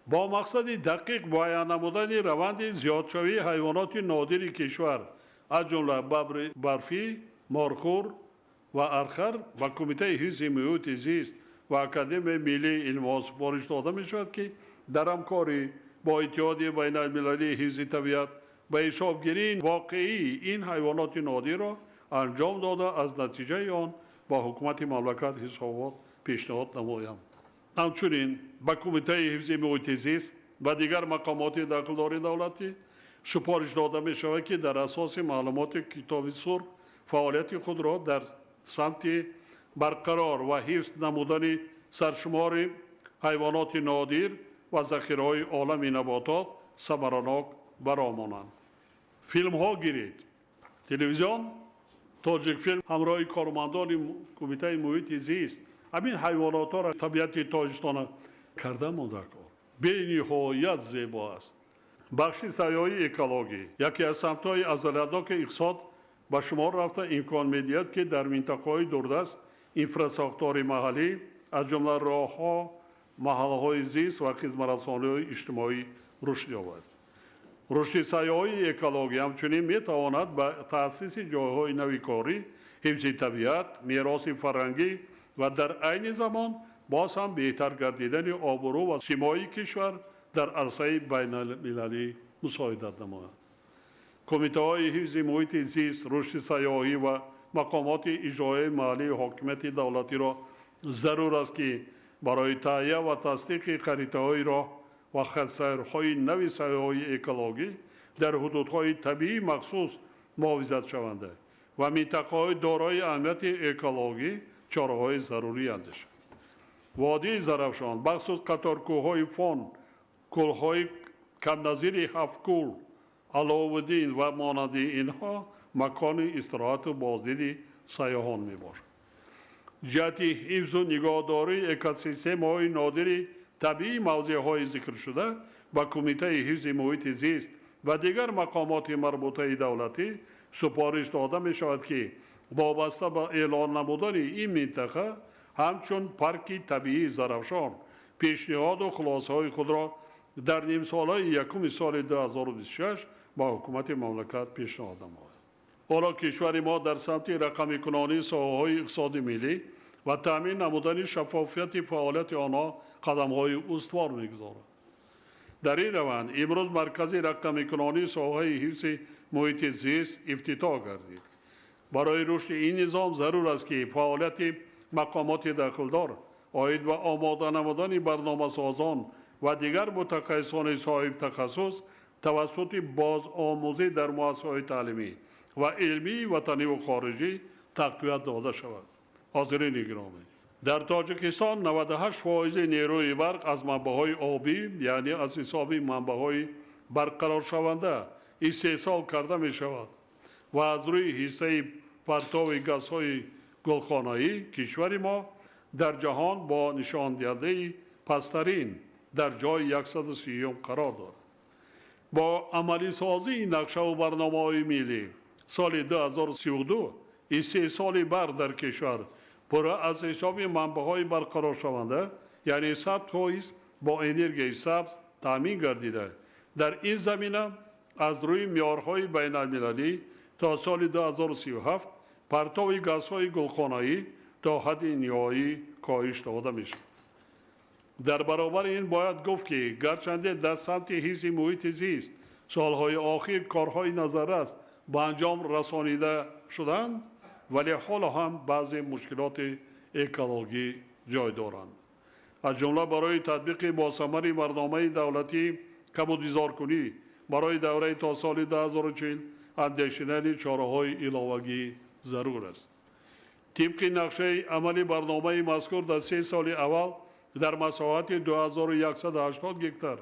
Бо мақсади дақиқ муайян намудани раванди зиёдшавии ҳайвоноти нодири кишвар, аз ҷумла бабри барфӣ, морхӯр ва архар, ба Кумитаи ҳифзи муҳити зист ва Академияи миллии илмҳо супориш дода мешавад, ки дар ҳамкорӣ бо Иттиҳоди байналмилалии ҳифзи табиат ба ҳисобгирии воқеии ин ҳайвоноти нодирро анҷом дода, аз натиҷаи он ба ҳукумати мамлакат ҳисобот пешниҳод намоянд. Ҳамчунин ба Кумитаи ҳифзи муҳити зист ва дигар мақомоти дахлдори давлатӣ супориш дода мешавад, ки дар асоси маълумоти Китоби сурх фаъолияти худро дар самти барқарор ва ҳифз намудани саршумори ҳайвоноти нодир ва захираҳои олами наботот самаранок баромонанд. Филмҳо гиред. Телевизион Тоҷикфилм ҳамроҳи кормандони Кумитаи муҳити зист ҳамин ҳайвонотҳоро, табиати Тоҷикистона карда мондакор. Бениҳоят зебо аст. Бахши сайёҳии экологӣ яке аз самтҳои афзалиятноки иқтисод ба шумор рафта, имкон медиҳад, ки дар минтақаҳои дурдаст инфрасохтори маҳаллӣ, аз ҷумла роҳҳо, маҳаллаҳои зист ва хизматрасониҳои иҷтимоӣ рушд ёбад. Рушди сайёҳии экологӣ ҳамчунин метавонад ба таъсиси ҷойҳои нави корӣ, ҳифзи табиат, мероси фарҳангӣ ва дар айни замон боз ҳам беҳтар гардидани обрӯ ва симои кишвар дар арсаи байналмилалӣ мусоидат намояд. Кумитаҳои ҳифзи муҳити зист, рушди сайёҳӣ ва мақомоти иҷроияи маҳаллии ҳокимияти давлатиро зарур аст, ки барои таҳия ва тасдиқи харитаҳои роҳ ва хатсайрҳои нави сайёҳии экологӣ дар ҳудудҳои табиии махсус муҳофизатшаванда ва минтақаҳои дорои аҳамияти экологӣ чораҳои зарурӣ андешанд. Водии Зарафшон, бахусус қаторкӯҳҳои Фон, кӯлҳои камназири Ҳафткӯл, Аловуддин ва монанди инҳо макони истироҳату боздиди сайёҳон мебошад. Ҷиҳати ҳифзу нигоҳдории экосистемаҳои нодири табиии мавзеъҳои зикршуда ба Кумитаи ҳифзи муҳити зист ва дигар мақомоти марбутаи давлатӣ супориш дода мешавад, ки вобаста ба эълон намудани ин минтақа ҳамчун парки табиии Зарафшон пешниҳоду хулосаҳои худро дар нимсолаи якуми соли 2026 ба ҳукумати мамлакат пешниҳод намояд. Ҳоло кишвари мо дар самти рақамикунонии соҳаҳои иқтисоди миллӣ ва таъмин намудани шаффофияти фаъолияти онҳо қадамҳои устувор мегузорад. Дар ин раванд имрӯз маркази рақамикунонии соҳаи ҳифзи муҳити зист ифтитоҳ гардид. Барои рушди ин низом зарур аст, ки фаъолияти мақомоти дахлдор оид ба омода намудани барномасозон ва дигар мутахассисони соҳибтахассус тавассути бозомӯзӣ дар муассисаҳои таълимӣ ва илмии ватаниву хориҷӣ тақвият дода шавад. Ҳозирини гиромӣ, дар Тоҷикистон 98% нерӯи барқ аз манбаъҳои обӣ, яъне аз ҳисоби манбаъҳои барқароршаванда истеҳсол карда мешавад ва аз рӯи ҳиссаи партови газҳои гулхонаӣ кишвари мо дар ҷаҳон бо нишондиҳандаи пасттарин дар ҷои 130 қарор дорад. Бо амалисозии нақшаву барномаҳои миллӣ соли 2032 истеҳсоли барқ дар кишвар пурра аз ҳисоби манбаъҳои барқароршаванда, яъне 100% бо энергияи сабз таъмин гардида, дар ин замина аз рӯи меъёрҳои байналмилалӣ то соли 2037 партови газҳои гулхонаӣ то ҳадди ниҳоӣ коҳиш дода мешавад. Дар баробари ин бояд гуфт, ки гарчанде дар самти ҳифзи муҳити зист солҳои охир корҳои назаррас ба анҷом расонида шуданд, вале ҳоло ҳам баъзе мушкилоти экологӣ ҷой доранд. Аз ҷумла барои татбиқи босамари барномаи давлатии кабудизоркунӣ барои давраи то соли 2040 андешидани чораҳои иловагӣ зарур аст. Тибқи нақшаи амали барномаи мазкур дар 3 соли аввал дар масоҳати 2180 гектар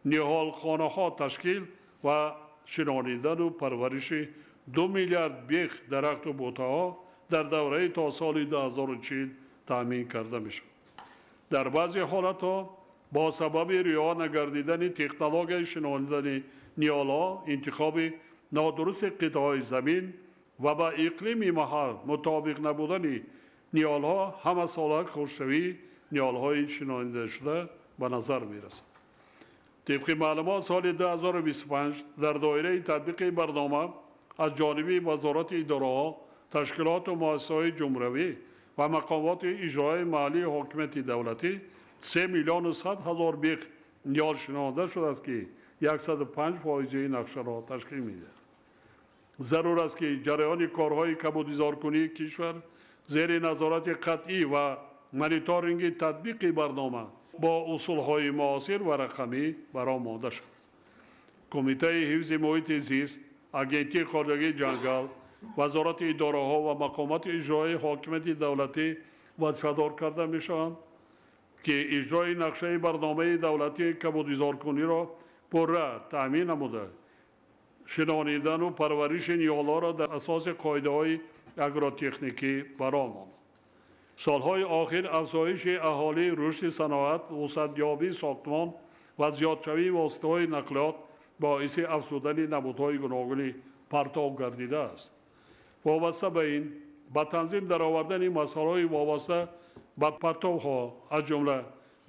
ниҳолхонаҳо ташкил ва шинонидану парвариши 2 миллиард бех дарахту бутаҳо дар давраи то соли 2040 таъмин карда мешавад. Дар баъзе ҳолатҳо бо сабаби риоя нагардидани технологияи шинонидани ниҳолҳо, интихоби нодурусти қитъаҳои замин ва ба иқлими маҳал мутобиқ набудани ниҳолҳо ҳамасола хушкшавии ниҳолҳои шинонидашуда ба назар мерасад. Тибқи маълумот, соли 2025 дар доираи татбиқи барнома аз ҷониби вазорати идораҳо, ташкилоту муассисаҳои ҷумҳуриявӣ ва мақомоти иҷроияи маҳаллии ҳокимияти давлатӣ 3 100 000 бех ниҳол шинонда шудааст, ки 105% нақшаро ташкил медиҳад. Зарур аст, ки ҷараёни корҳои кабудизоркунии кишвар зери назорати қатъӣ ва мониторинги татбиқи барнома бо усулҳои муосир ва рақамӣ бароҳ монда шавад. Кумитаи ҳифзи муҳити зист, Агентии хоҷагии ҷангал, вазорати идораҳо ва мақомоти иҷроияи ҳокимияти давлатӣ вазифадор карда мешаванд, ки иҷрои нақшаи барномаи давлатии кабудизоркуниро пурра таъмин намуда, шинонидану парвариши ниҳолҳоро дар асоси қоидаҳои агротехникӣ бароҳ монанд. Солҳои охир афзоиши аҳолӣ, рушди саноат, вусъатёбии сохтмон ва зиёдшавии воситаҳои нақлиёт боиси афзудани намудҳои гуногуни партов гардидааст. Вобаста ба ин, ба танзим даровардани масъалаҳои вобаста ба партовҳо, аз ҷумла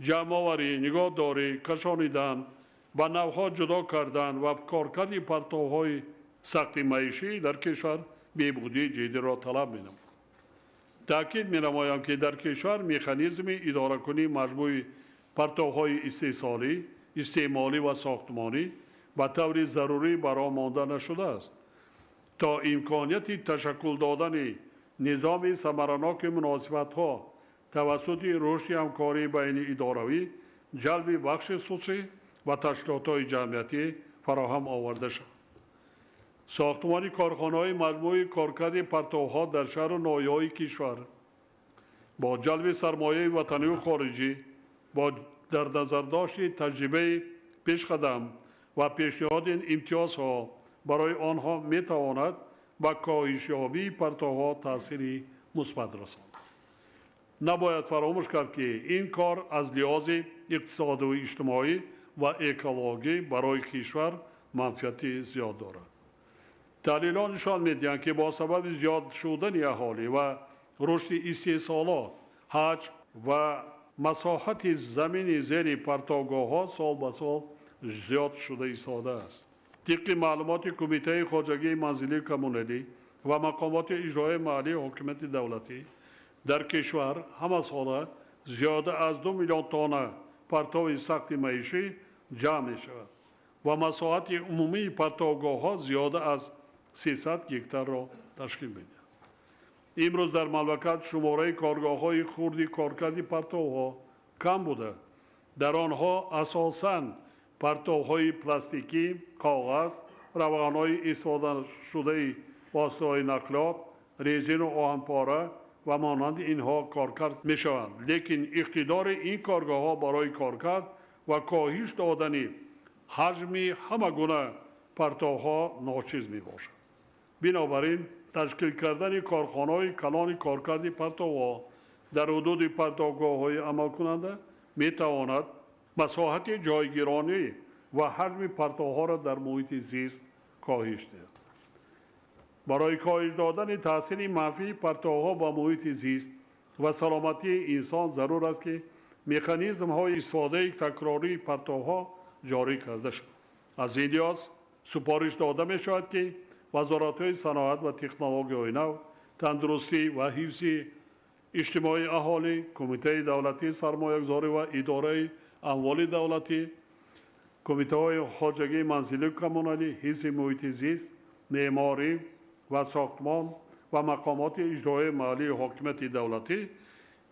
ҷамъоварӣ, нигоҳдорӣ, кашонидан, ба навъҳо ҷудо кардан ва коркарди партовҳои сахти маишӣ дар кишвар беҳбудии ҷиддиро талаб менамояд. Таъкид менамоям, ки дар кишвар механизми идоракунии маҷмӯи партовҳои истеҳсолӣ, истеъмолӣ ва сохтмонӣ ба таври зарурӣ бароҳ монда нашудааст, то имконияти ташаккул додани низоми самараноки муносибатҳо тавассути рушди ҳамкории байниидоравӣ, ҷалби бахши хусусӣ ва ташкилотҳои ҷамъиятӣ фароҳам оварда шавад. Сохтмони корхонаҳои маҷмӯи коркарди партовҳо дар шаҳру ноҳияҳои кишвар бо ҷалби сармояи ватаниву хориҷӣ, бо дар назардошти таҷрибаи пешқадам ва пешниҳоди имтиёзҳо барои онҳо метавонад ба коҳишёбии партовҳо таъсири мусбат расонад. Набояд фаромӯш кард, ки ин кор аз лиҳози иқтисодию иҷтимоӣ ва экологӣ барои кишвар манфиати зиёд дорад. Таҳлилҳо нишон медиҳанд, ки бо сабаби зиёд шудани аҳолӣ ва рушди истеҳсолот, ҳаҷм ва масоҳати замини зери партовгоҳҳо сол ба сол зиёд шуда истодааст. Тибқи маълумоти Кумитаи хоҷагии манзилию коммуналӣ ва мақомоти иҷроияи маҳаллии ҳокимияти давлатӣ, дар кишвар ҳамасола зиёда аз 2 миллион тонна партови сахти маишӣ ҷамъ мешавад ва масоҳати умумии партовгоҳҳо зиёда аз 300 гектарро ташкил медиҳад. Имрӯз дар мамлакат шумораи коргоҳҳои хурди коркарди партовҳо кам буда, дар онҳо асосан партовҳои пластикӣ, коғаз, равғанҳои истифодашудаи воситаҳои нақлиёт, резину оҳанпора ва монанди инҳо коркард мешаванд. Лекин иқтидори ин коргоҳҳо барои коркард ва коҳиш додани ҳаҷми ҳама гуна партовҳо ночиз мебошад. Бинобар ин, ташкил кардани корхонаҳои калони коркарди партовҳо дар ҳудуди партовгоҳҳои амалкунанда метавонад масоҳати ҷойгиронӣ ва ҳаҷми партовҳоро дар муҳити зист коҳиш диҳад. Барои коҳиш додани таъсири манфии партовҳо ба муҳити зист ва саломатии инсон зарур аст, ки механизмҳои истифодаи такрории партовҳо ҷорӣ карда шавад. Аз ин лиҳоз супориш дода мешавад, ки вазоратҳои саноат ва технологияҳои нав, тандурустӣ ва ҳифзи иҷтимоии аҳолӣ, Кумитаи давлатии сармоягузорӣ ва идораи амволи давлатӣ, кумитаҳои хоҷагии манзилию коммуналӣ, ҳифзи муҳити зист, меъморӣ ва сохтмон ва мақомоти иҷроияи маҳаллии ҳокимияти давлатӣ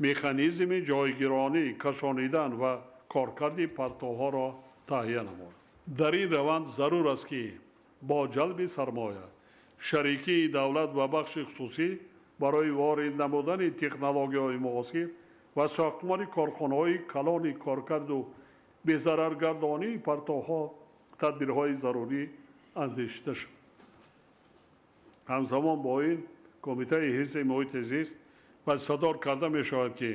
механизми ҷойгиронӣ, кашонидан ва коркарди партовҳоро таҳия намояд. Дар ин раванд зарур аст, ки бо ҷалби сармоя, шарикии давлат ва бахши хусусӣ барои ворид намудани технологияҳои муосир ва сохтмони корхонаҳои калони коркарду безараргардонии партовҳо тадбирҳои зарурӣ андешида шавад. Ҳамзамон бо ин, Кумитаи ҳифзи муҳити зист вазифадор карда мешавад, ки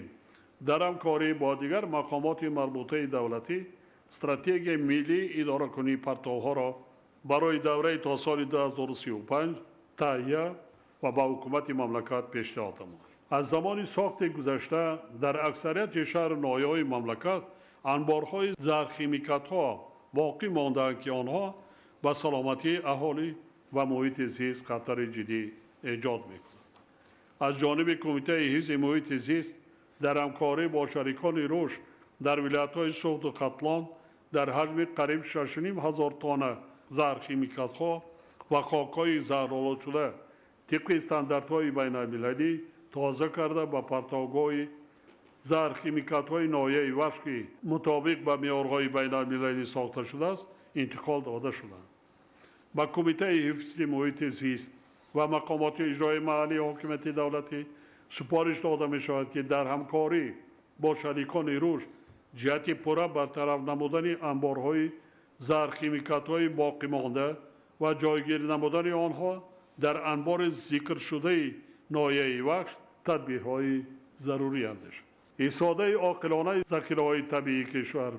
дар ҳамкорӣ бо дигар мақомоти марбутаи давлатӣ стратегияи миллии идоракунии партовҳоро барои давраи то соли 2035 таҳия ва ба ҳукумати мамлакат пешниҳод намуд. Аз замони сохти гузашта дар аксарияти шаҳру ноҳияҳои мамлакат анборҳои зархимикатҳо боқӣ мондаанд, ки онҳо ба саломатии аҳолӣ ва муҳити зист хатари ҷиддӣ эҷод мекунанд. Аз ҷониби Кумитаи ҳифзи муҳити зист дар ҳамкорӣ бо шарикони рушд дар вилоятҳои Суғду Хатлон дар ҳаҷми қариб 6,5 ҳазор тонна зархимикатҳо ва хокҳои заҳролудшуда тибқи стандартҳои байналмилалӣ тоза карда ба партовгоҳи зархимикатҳои ноҳияи Вахш, ки мутобиқ ба меъёрҳои байналмилалӣ сохта шудааст, интиқол дода шуданд. Ба Кумитаи ҳифзи муҳити зист ва мақомоти иҷрои маҳаллии ҳокимияти давлатӣ супориш дода мешавад, ки дар ҳамкорӣ бо шарикони рушд ҷиҳати пурра бартараф намудани анборҳои зархимикатҳои боқимонда ва ҷойгир намудани онҳо дар анбори зикршудаи ноҳияи Вахш тадбирҳои зарурӣ андешанд. Истифодаи оқилонаи захираҳои табиии кишвар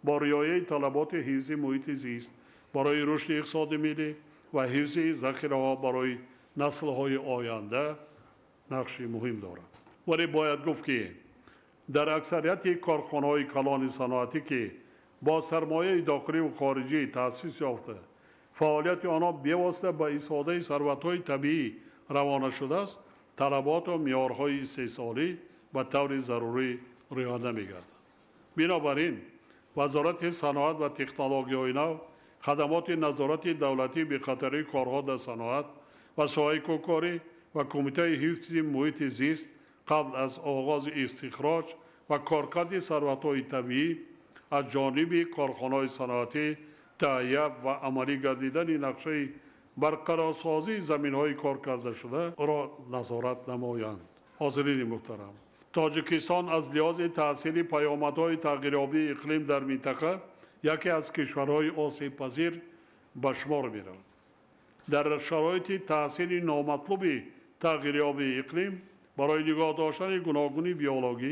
бо риояи талаботи ҳифзи муҳити зист барои рушди иқтисоди миллӣ ва ҳифзи захираҳо барои наслҳои оянда нақши муҳим дорад. Вале бояд гуфт, ки дар аксарияти корхонаҳои калони саноатӣ, ки бо сармояи дохиливу хориҷӣ таъсис ёфта, фаъолияти онҳо бевосита ба истифодаи сарватҳои табиӣ равона шудааст, талаботу меъёрҳои истеҳсолӣ ба таври зарурӣ риоя намегарданд. Бинобар ин Вазорати саноат ва технологияҳои нав, хадамоти назорати давлатии бехатарии корҳо дар саноат ва соҳаи кӯҳкорӣ ва Кумитаи ҳифзи муҳити зист қабл аз оғози истихроҷ ва коркарди сарватҳои табиӣ аз ҷониби корхонаҳои саноатӣ таҳия ва амалӣ гардидани нақшаи барқарорсозии заминҳои коркардашударо назорат намоянд. Ҳозирини муҳтарам, Тоҷикистон аз лиҳози таъсири паёмадҳои тағйирёбии иқлим дар минтақа яке аз кишварҳои осебпазир ба шумор меравад. Дар шароити таъсири номатлуби тағйирёбии иқлим барои нигоҳ доштани гуногунии биологӣ,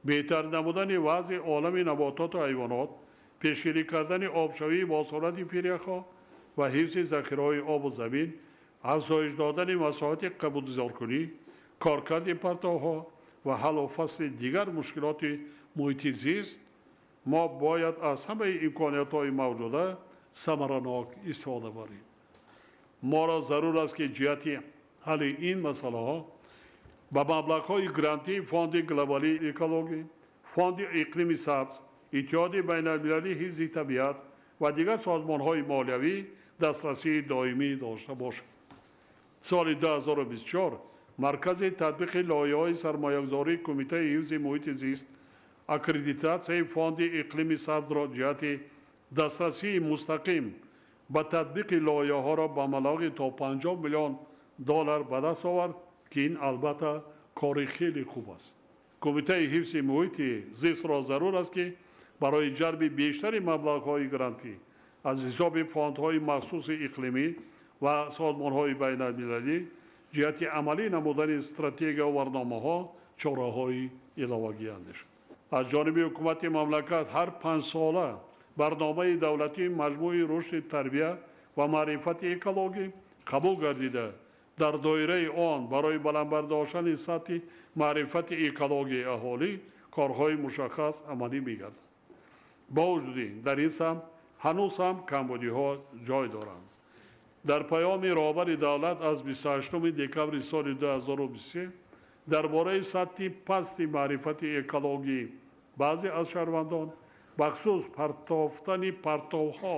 беҳтар намудани вазъи олами набототу ҳайвонот, пешгирӣ кардани обшавӣ бо суръати пиряхҳо ва ҳифзи захираҳои обу замин, афзоиш додани масоҳати қабулизоркунӣ, коркарди партовҳо ва ҳаллу фасли дигар мушкилоти муҳити зист, мо бояд аз ҳамаи имкониятҳои мавҷуда самаранок истифода барем. Моро зарур аст, ки ҷиҳати ҳалли ин масъалаҳо ба маблағҳои грантии Фонди глобалии экологӣ, Фонди иқлими сабз, Иттиҳоди байналмилалии ҳифзи табиат ва дигар созмонҳои молиявӣ дастрасии доимӣ дошта бошад. Соли 2024 Маркази татбиқи лоиҳаҳои сармоягузории Кумитаи ҳифзи муҳити зист аккредитатсияи Фонди иқлими сабзро ҷиҳати дастрасии мустақим ба татбиқи лоиҳаҳоро ба маблағи то 50 миллион доллар ба даст овард, ки ин албатта кори хеле хуб аст. Кумитаи ҳифзи муҳити зистро зарур аст, ки барои ҷалби бештари маблағҳои грантӣ аз ҳисоби фондҳои махсуси иқлимӣ ва созмонҳои байналмилалӣ ҷиҳати амалӣ намудани стратегия барномаҳо чораҳои иловагӣ андешад. Аз ҷониби ҳукумати мамлакат ҳар 5 сола барномаи давлатии маҷмӯи рушди тарбия ва маърифати экологӣ қабул гардида, дар доираи он барои баланд бардоштани сатҳи маърифати экологии аҳолӣ корҳои мушаххас амалӣ мегарданд. Бо вуҷуди ин, дар ин самт ҳанӯз ҳам камбудиҳо ҷой доранд. Дар паёми роҳбари давлат аз 28 декабри соли 2023 дар бораи сатҳи пасти маърифати экологии баъзе аз шаҳрвандон, бахусус партофтани партовҳо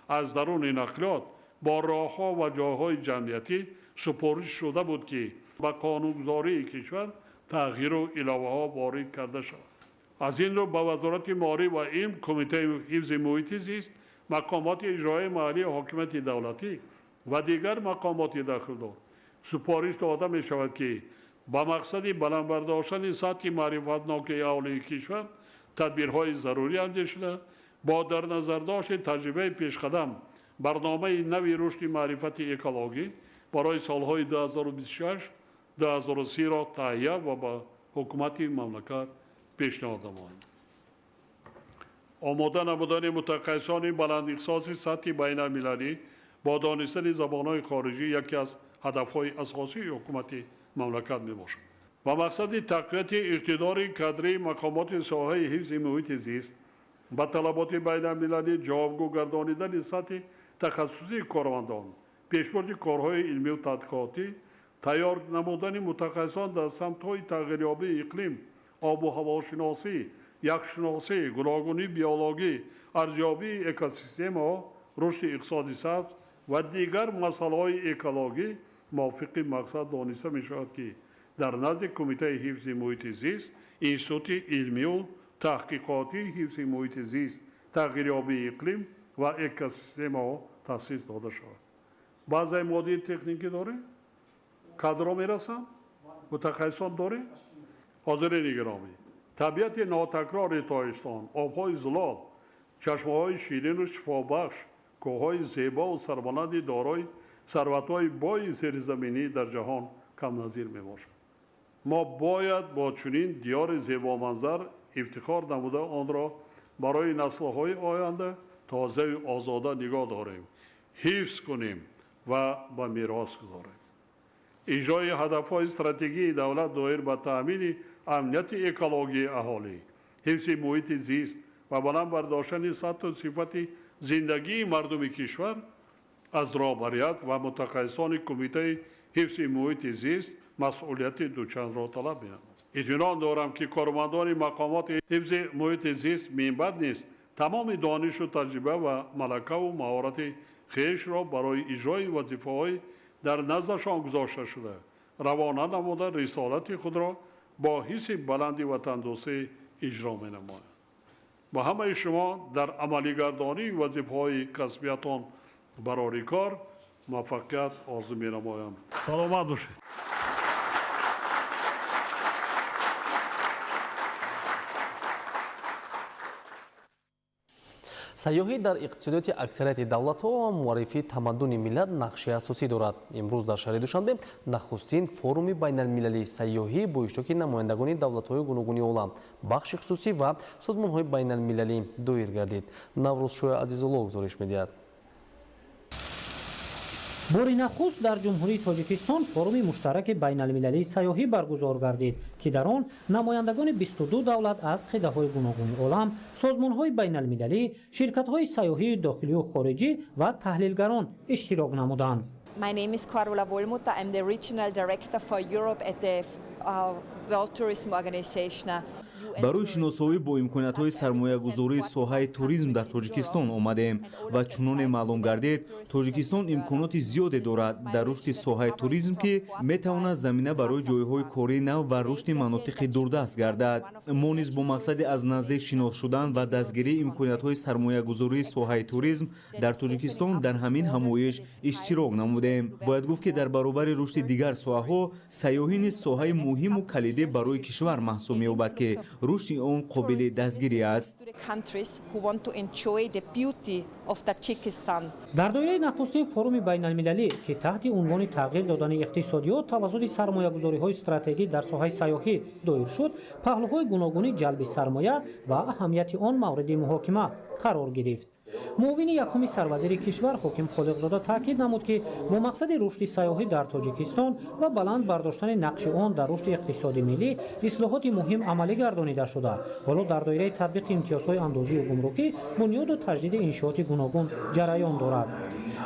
аз даруни нақлиёт бо роҳҳо ва ҷойҳои ҷамъиятӣ, супориш шуда буд, ки ба қонунгузории кишвар тағйиру иловаҳо ворид карда шавад. Аз ин рӯ ба Вазорати маориф ва илм, Кумитаи ҳифзи муҳити зист, мақомоти иҷроияи маҳаллии ҳокимияти давлатӣ ва дигар мақомоти дахлдор супориш дода мешавад, ки ба мақсади баланд бардоштани сатҳи маърифатнокии аҳолии кишвар тадбирҳои зарурӣ андешида, бо дар назардошти таҷрибаи пешқадам барномаи нави рушди маърифати экологӣ барои солҳои 2026 2030 ро таҳия ва ба ҳукумати мамлакат пешниҳод намоянд. Омода намудани мутахассисони баландихтисоси сатҳи байналмилалӣ Бо донистани забонҳои хориҷӣ яке аз ҳадафҳои асосии ҳукумати мамлакат мебошад. Ба мақсади тақвияти иқтидори кадрии мақомоти соҳаи ҳифзи муҳити зист ба талаботи байналмилалӣ ҷавобгӯ гардонидани сатҳи тахассусии кормандон, пешбурди корҳои илмию тадқиқотӣ, тайёр намудани мутахассисон дар самтҳои тағйирёбии иқлим, обу ҳавошиносӣ, яхшиносӣ, гуногунии биологӣ, арзёбии экосистемаҳо, рушди иқтисоди сабз ва дигар масъалаҳои экологӣ мувофиқи мақсад дониста мешавад, ки дар назди Кумитаи ҳифзи муҳити зист, Институти илмию таҳқиқотии ҳифзи муҳити зист, тағйирёбии иқлим ва экосистемаҳо таъсис дода шавад. Баъзеи моддии техникӣ дорем? Кадро мерасанд? Мутахассисон дорем? Ҳозирини гиромӣ, табиати нотакрори Тоҷикистон, обҳои зулол, чашмаҳои ширину шифобахш, кӯҳҳои зебову сарбаланди дорои сарватҳои бои зеризаминӣ дар ҷаҳон камназир мебошад. Мо бояд бо чунин диёри зебоманзар ифтихор намуда онро барои наслҳои оянда тозаю озода нигоҳ дорем, ҳифз кунем ва ба мерос гузорем. Иҷрои ҳадафҳои стратегии давлат доир ба таъмини амнияти экологии аҳолӣ, ҳифзи муҳити зист ва баланд бардоштани сатҳу сифати зиндагии мардуми кишвар аз роҳбарият ва мутахассисони Кумитаи ҳифзи муҳити зист масъулияти дучандро талаб менамояд. Итминон дорам, ки кормандони мақомоти ҳифзи муҳити зист минбаъд низ тамоми донишу таҷриба ва малакаву маҳорати хешро барои иҷрои вазифаҳои дар наздашон гузошта шуда равона намуда рисолати худро бо ҳисси баланди ватандӯстӣ иҷро менамояд. Ба ҳамаи шумо дар амалигардонии вазифаҳои касбиятон барори кор муваффақият орзу менамоям. Саломат бошед. Сайёҳӣ дар иқтисодиёти аксарияти давлатҳо ва муаррифии тамаддуни миллат нақши асосӣ дорад. Имрӯз дар шаҳри Душанбе нахустин форуми байналмилалии сайёҳӣ бо иштироки намояндагони давлатҳои гуногуни олам, бахши хусусӣ ва созмонҳои байналмилалӣ доир гардид. Наврӯзшоҳ Азизулло гузориш медиҳад. Бори нахуст дар Ҷумҳурии Тоҷикистон форуми муштараки байналмилалии сайёҳӣ баргузор гардид, ки дар он намояндагони 22 давлат аз қидаҳои гуногуни олам, созмонҳои байналмилалӣ, ширкатҳои сайёҳии дохилию хориҷӣ ва таҳлилгарон иштирок намуданд. My name is Carola Wohlmutter. I'm the regional director for Europe at the World Tourism Organization. Барои шиносоӣ бо имкониятҳои сармоягузории соҳаи туризм дар Тоҷикистон омадем ва чуноне маълум гардид, Тоҷикистон имконоти зиёде дорад дар рушди соҳаи туризм, ки метавонад замина барои ҷойҳои кории нав ва рушди манотиқи дурдаст гардад. Мо низ бо мақсади аз наздик шинос шудан ва дастгирии имкониятҳои сармоягузории соҳаи туризм дар Тоҷикистон дар ҳамин ҳамоиш иштирок намудем. Бояд гуфт, ки дар баробари рушди дигар соҳаҳо сайёҳӣ низ соҳаи муҳиму калидӣ барои кишвар маҳсуб меёбад, ки рушди он қобили дастгирӣ аст. Дар доираи нахустин форуми байналмилалӣ, ки таҳти унвони тағйир додани иқтисодиёт тавассути сармоягузориҳои стратегӣ дар соҳаи сайёҳӣ доир шуд, паҳлӯҳои гуногуни ҷалби сармоя ва аҳамияти он мавриди муҳокима қарор гирифт. Муовини якуми сарвазири кишвар Ҳоким Холиқзода таъкид намуд, ки бо мақсади рушди сайёҳӣ дар Тоҷикистон ва баланд бардоштани нақши он дар рушди иқтисоди миллӣ ислоҳоти муҳим амалӣ гардонида шуда, ҳоло дар доираи татбиқи имтиёзҳои андозию гумрукӣ бунёду таҷдиди иншооти гуногун ҷараён дорад.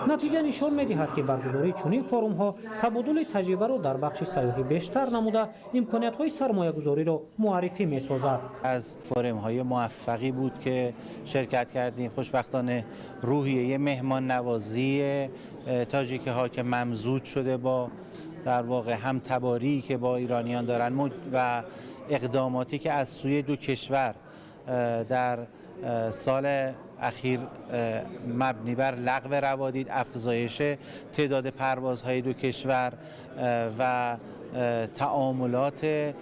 Натиҷа нишон медиҳад, ки баргузории чунин форумҳо табодули таҷрибаро дар бахши сайёҳӣ бештар намуда, имкониятҳои сармоягузориро муаррифӣ месозад. Аз форумҳои муваффақӣ буд, ки ширкат кардем. Хушбахтона руҳияи меҳмоннавозии тоҷикиҳо, ки мамзуҷ шуда бо дар воқеъ ҳам таборӣ, ки бо ирониён доранд ва иқдомоте, ки аз сӯи ду кишвар дар соли ахир мабни бар лағви раводид, афзоиши теъдоди парвозҳои ду кишвар ва таомулоти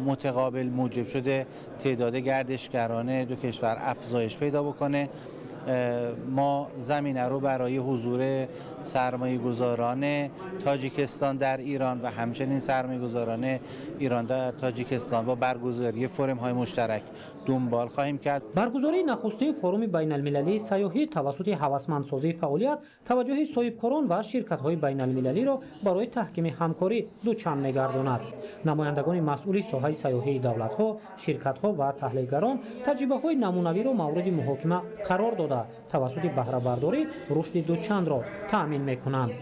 мутақобил муҷиб шуда теъдоди гардишгарони ду кишвар афзоиш пайдо бикунад. ما زمینه رو برای حضور سرمایه‌گذاران تاجیکستان در ایران و همچنین سرمایه‌گذاران ایران در تاجیکستان با برگزاری فورم‌های مشترک دنبال خواهیم کرد. برگزاری نخستین فروم بین‌المللی سیاحی توسط هوسمندسازی فعالیت توجه соҳибкорон ва ширкатҳои байналмилалиро барои таҳкими ҳамкорӣ дучанд мегардонад. Намояндагони масъули соҳаи сайёҳии давлатҳо, ширкатҳо ва таҳлилгарон таҷрибаҳои намунавиро мавриди муҳокима қарор дода, тавассути баҳрабардорӣ рушди дучандро таъмин мекунанд.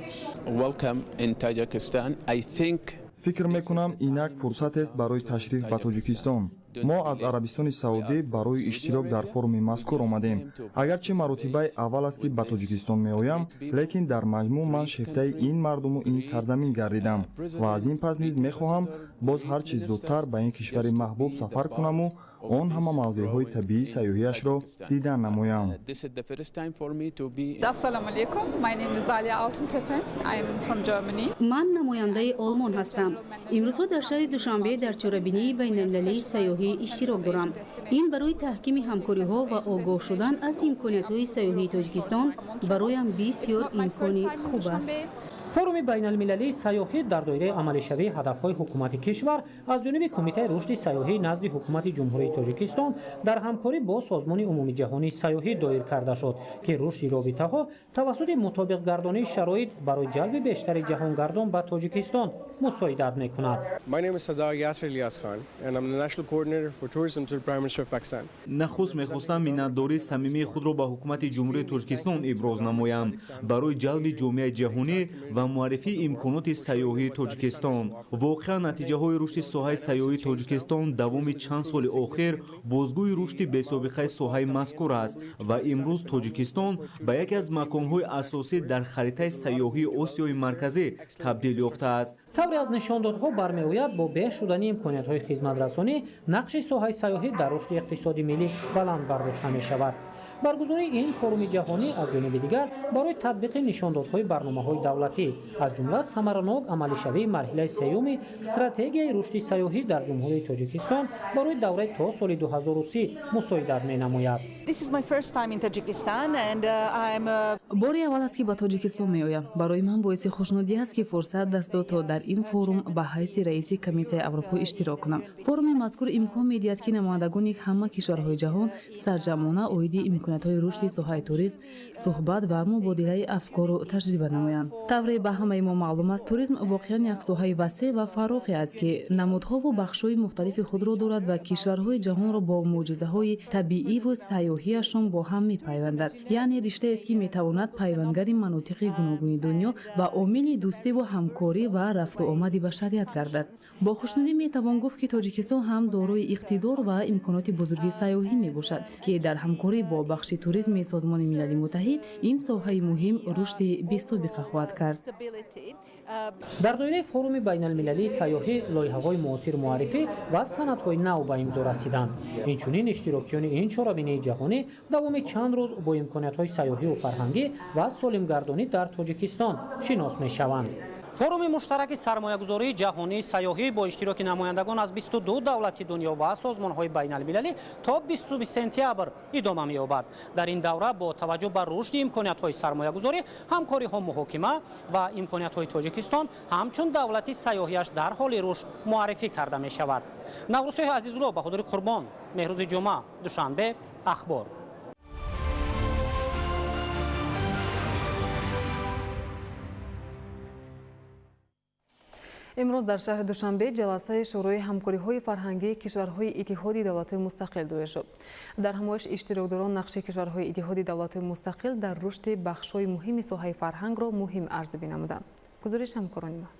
Фикр мекунам, инак фурсатест барои ташриф ба Тоҷикистон. Мо аз Арабистони Саудӣ барои иштирок дар форуми мазкур омадем. Агарчи маротибаи аввал аст, ки ба Тоҷикистон меоям, лекин дар маҷмӯъ ман шефтаи ин мардуму ин сарзамин гардидам ва аз ин пас низ мехоҳам боз ҳар чӣ зудтар ба ин кишвари маҳбуб сафар кунаму он ҳама мавзеъҳои табиии сайёҳиашро дидан намоям. Ман намояндаи Олмон ҳастам. Имрӯзҳо дар шаҳри Душанбе дар чорабинии байналмилалии сайёҳӣ иштирок дорам. Ин барои таҳкими ҳамкориҳо ва огоҳ шудан аз имкониятҳои сайёҳии Тоҷикистон бароям бисёр имкони хуб аст. Форуми байналмилалии сайёҳӣ дар доираи амалишавии ҳадафҳои ҳукумати кишвар аз ҷониби Кумитаи рушди сайёҳӣ назди Ҳукумати Ҷумҳурии Тоҷикистон дар ҳамкорӣ бо Созмони умумиҷаҳонии сайёҳӣ доир карда шуд, ки рушди робитаҳо тавассути мутобиқгардонии шароит барои ҷалби бештари ҷаҳонгардон ба Тоҷикистон мусоидат мекунад. Нахуст мехостам миннатдории самимии худро ба Ҳукумати Ҷумҳурии Тоҷикистон иброз намоям барои ҷалби ҷомеаи ҷаҳонӣ ва муаррифии имконоти сайёҳии Тоҷикистон. Воқеан, натиҷаҳои рушди соҳаи сайёҳии Тоҷикистон давоми чанд соли охир бозгӯи рушди бесобиқаи соҳаи мазкур аст ва имрӯз Тоҷикистон ба яке аз маконҳои асосӣ дар харитаи сайёҳии Осиёи Марказӣ табдил ёфтааст. Тавре аз нишондодҳо бармеояд, бо беҳ шудани имкониятҳои хизматрасонӣ нақши соҳаи сайёҳӣ дар рушди иқтисоди миллӣ баланд бардошта мешавад. Баргузории ин форуми ҷаҳонӣ аз ҷониби дигар барои татбиқи нишондодҳои барномаҳои давлатӣ, аз ҷумла самаранок амалишавии марҳилаи сеюми стратегияи рушди сайёҳӣ дар Ҷумҳурии Тоҷикистон барои давраи то соли 2030 мусоидат менамояд. Бори аввал аст, ки ба Тоҷикистон меоям. Барои ман боиси хушнудӣ аст, ки фурсат даст дод, то дар ин форум ба ҳайси раиси Комиссияи Аврупо иштирок кунам. Форуми мазкур имкон медиҳад, ки намояндагони ҳама кишварҳои ҷаҳон сарҷамъона оиди имкониятҳои рушди соҳаи туризм суҳбат ва мубодилаи афкору таҷриба намоянд. Тавре ба ҳамаи мо маълум аст, туризм воқеан як соҳаи васеъ ва фарохе аст, ки намудҳову бахшҳои мухталифи худро дорад ва кишварҳои ҷаҳонро бо мӯъҷизаҳои табииву сайёҳиашон бо ҳам мепайвандад. Яъне риштаест, ки метавонад пайвандари манотиқи гуногуни дунё ва омили дӯстиву ҳамкорӣ ва рафту омади башарият гардад. Бо хушнудӣ метавон гуфт, ки Тоҷикистон ҳам дорои иқтидор ва имконоти бузурги сайёҳӣ мебошад, ки дар ҳамкорӣ бо бахши туризми Созмони Милали Муттаҳид ин соҳаи муҳим рушди бесобиқа хоҳад кард. Дар доираи форуми байналмилалии сайёҳӣ лоиҳаҳои муосир муаррифӣ ва санадҳои нав ба имзо расиданд. Инчунин иштирокчиёни ин чорабинии ҷаҳонӣ давоми чанд рӯз бо имкониятҳои сайёҳиву фарҳангӣ ва солимгардонӣ дар Тоҷикистон шинос мешаванд. Форуми муштараки сармоягузории ҷаҳонии сайёҳӣ бо иштироки намояндагон аз 22 давлати дунё ва созмонҳои байналмилалӣ то 20 сентябр идома меёбад. Дар ин давра бо таваҷҷӯҳ ба рушди имкониятҳои сармоягузорӣ, ҳамкориҳо муҳокима ва имкониятҳои Тоҷикистон ҳамчун давлати сайёҳиаш дар ҳоли рушд муаррифӣ карда мешавад. Наврӯзшоҳи Азизулло, Баҳодури Қурбон, Меҳрӯзи Ҷумъа, Душанбе, Ахбор. Имрӯз дар шаҳри Душанбе ҷаласаи Шӯрои ҳамкориҳои фарҳангии кишварҳои Иттиҳоди давлатҳои мустақил доир шуд. Дар ҳамоиш иштирокдорон нақши кишварҳои Иттиҳоди давлатҳои мустақил дар рушди бахшҳои муҳими соҳаи фарҳангро муҳим арзёбӣ намуданд. Гузориш ҳамкорони мо.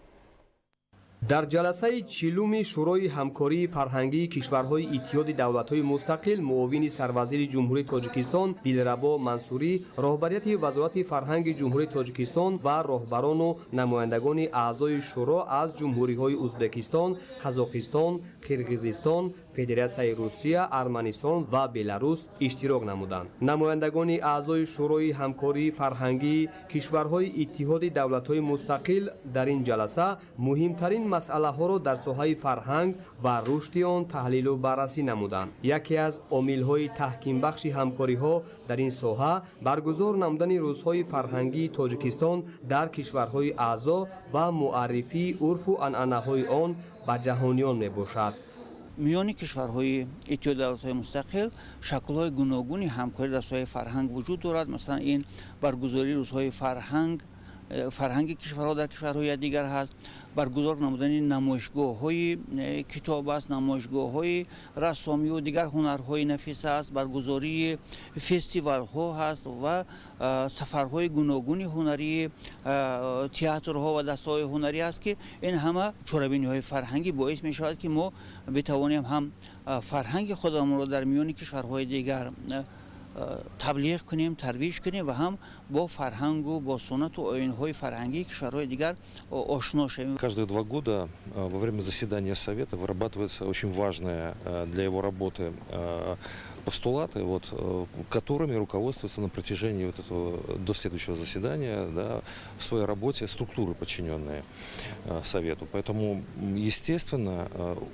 Дар ҷаласаи 40-уми Шӯрои ҳамкории фарҳангии кишварҳои Иттиҳоди давлатҳои мустақил муовини сарвазири Ҷумҳурии Тоҷикистон Дилрабо Мансурӣ, роҳбарияти Вазорати фарҳанги Ҷумҳурии Тоҷикистон ва роҳбарону намояндагони аъзои шӯро аз ҷумҳуриҳои Узбекистон, Қазоқистон, Қирғизистон, Федератсияи Русия, Арманистон ва Беларус иштирок намуданд. Намояндагони аъзои Шӯрои ҳамкории фарҳангии кишварҳои Иттиҳоди давлатҳои мустақил дар ин ҷаласа муҳимтарин масъалаҳоро дар соҳаи фарҳанг ва рушди он таҳлилу баррасӣ намуданд. Яке аз омилҳои таҳкимбахши ҳамкориҳо дар ин соҳа баргузор намудани рӯзҳои фарҳангии Тоҷикистон дар кишварҳои аъзо ва муаррифии урфу анъанаҳои он ба ҷаҳониён мебошад. Миёни кишварҳои Иттиҳоди давлатҳои мустақил шаклҳои гуногуни ҳамкорӣ дар соҳаи фарҳанг вуҷуд дорад. Масалан, ин баргузории рӯзҳои фарҳанги кишварҳо дар кишварҳои якдигар ҳаст, баргузор намудани намоишгоҳҳои китоб аст, намоишгоҳҳои рассомию дигар ҳунарҳои нафиса аст, баргузории фестивалҳо ҳаст ва сафарҳои гуногуни ҳунарии театрҳо ва дастаҳои ҳунарӣ аст, ки ин ҳама чорабиниҳои фарҳангӣ боис мешавад, ки мо битавонем ҳам фарҳанги худамонро дар миёни кишварҳои дигар таблиғ кунем, тарвиҷ кунем ва ҳам бо фарҳангу бо суннату оинҳои фарҳангии кишварҳои дигар ошно шавем. Каждые 2 года во время заседания Совета вырабатываются очень важные для его работы постулаты, вот, которыми руководствуются на протяжении вот этого, до следующего заседания, да, в своей работе структуры, подчиненные Совету. Поэтому, естественно,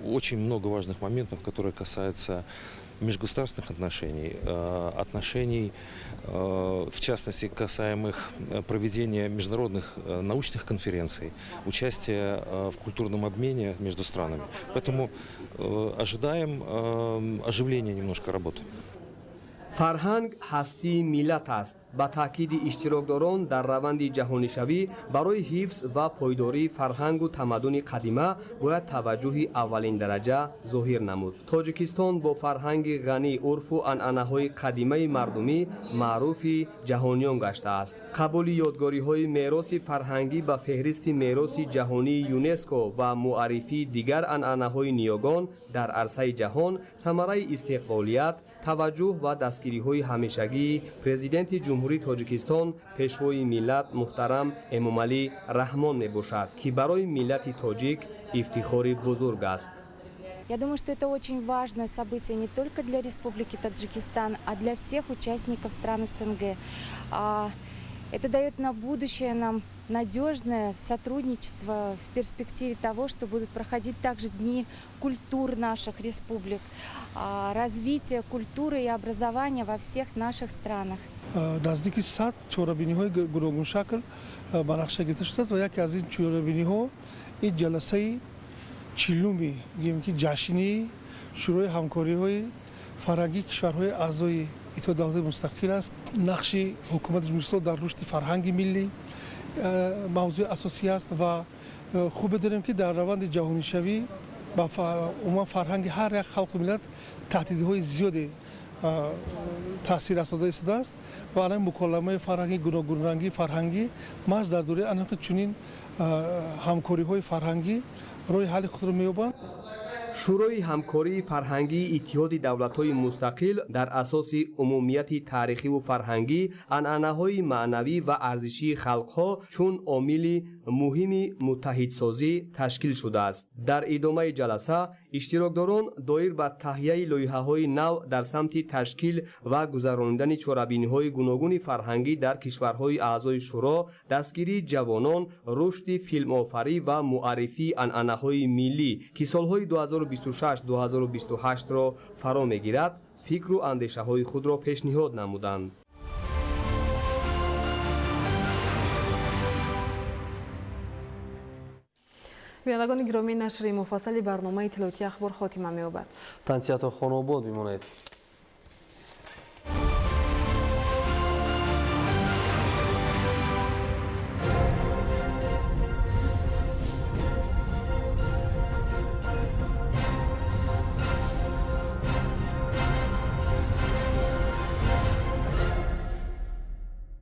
очень много важных моментов, которые касаются межгосударственных отношений, отношений, в частности, касаемых проведения международных научных конференций, участия в культурном обмене между странами. Поэтому ожидаем оживления немножко работы. Фарҳанг ҳастии миллат аст. Ба таъкиди иштирокдорон дар раванди ҷаҳонишавӣ барои ҳифз ва пойдории фарҳангу тамаддуни қадима бояд таваҷҷӯҳи аввалиндараҷа зоҳир намуд. Тоҷикистон бо фарҳанги ғанӣ, урфу анъанаҳои қадимаи мардумӣ маъруфи ҷаҳониён гаштааст. Қабули ёдгориҳои мероси фарҳангӣ ба феҳристи мероси ҷаҳонии ЮНЕСКО ва муаррифии дигар анъанаҳои ниёгон дар арсаи ҷаҳон самараи истиқлолият, таваҷҷӯҳ ва дастгириҳои ҳамешагии Президенти Ҷумҳурии Тоҷикистон, Пешвои миллат муҳтарам Эмомалӣ Раҳмон мебошад, ки барои миллати тоҷик ифтихори бузург аст. Я думаю, что это очень важное событие не только для Республики Таджикистан, а для всех участников стран СНГ. Это дает на будущее нам надежное сотрудничество в перспективе того, что будут проходить также дни культур наших республик, развитие культуры и образования во всех наших странах. Наздики 100 чорабиниҳои гуногуншакл ба нақша гирифта шудааст ва яке аз ин чорабиниҳо ин ҷаласаи 40-уми, гӯем ки ҷашнии Шӯрои ҳамкориҳои фарҳангии кишварҳои аъзои Иттиҳоди давлатҳои мустақил аст. Нақши ҳукумати Ҷумҳурият дар рушди фарҳанги миллӣ мавзӯи асосӣ аст ва хуб бидонем, ки дар раванди ҷаҳонишавӣ ба умуман фарҳанги ҳар як халқу миллат таҳдидҳои зиёде таъсир расода истодааст ва ана муколамаи фарҳангӣ, гуногунрангии фарҳангӣ маҳз дар доираи ана чунин ҳамкориҳои фарҳангӣ роҳи ҳалли худро меёбанд. Шӯрои ҳамкории фарҳангии Иттиҳоди давлатҳои мустақил дар асоси умумияти таърихиву фарҳангӣ, анъанаҳои маънавӣ ва арзишии халқҳо чун омили муҳими муттаҳидсозӣ ташкил шудааст. Дар идомаи ҷаласа иштирокдорон доир ба таҳияи лоиҳаҳои нав дар самти ташкил ва гузаронидани чорабиниҳои гуногуни фарҳангӣ дар кишварҳои аъзои шӯро, дастгирии ҷавонон, рушди филмофарӣ ва муаррифии анъанаҳои миллӣ, ки солҳои 2026-2028-ро фаро мегирад, фикру андешаҳои худро пешниҳод намуданд. Бинандагони гиромӣ, нашри муфассали барномаи иттилоотии Ахбор хотима меёбад. Тансиҳату хонобод бимонед.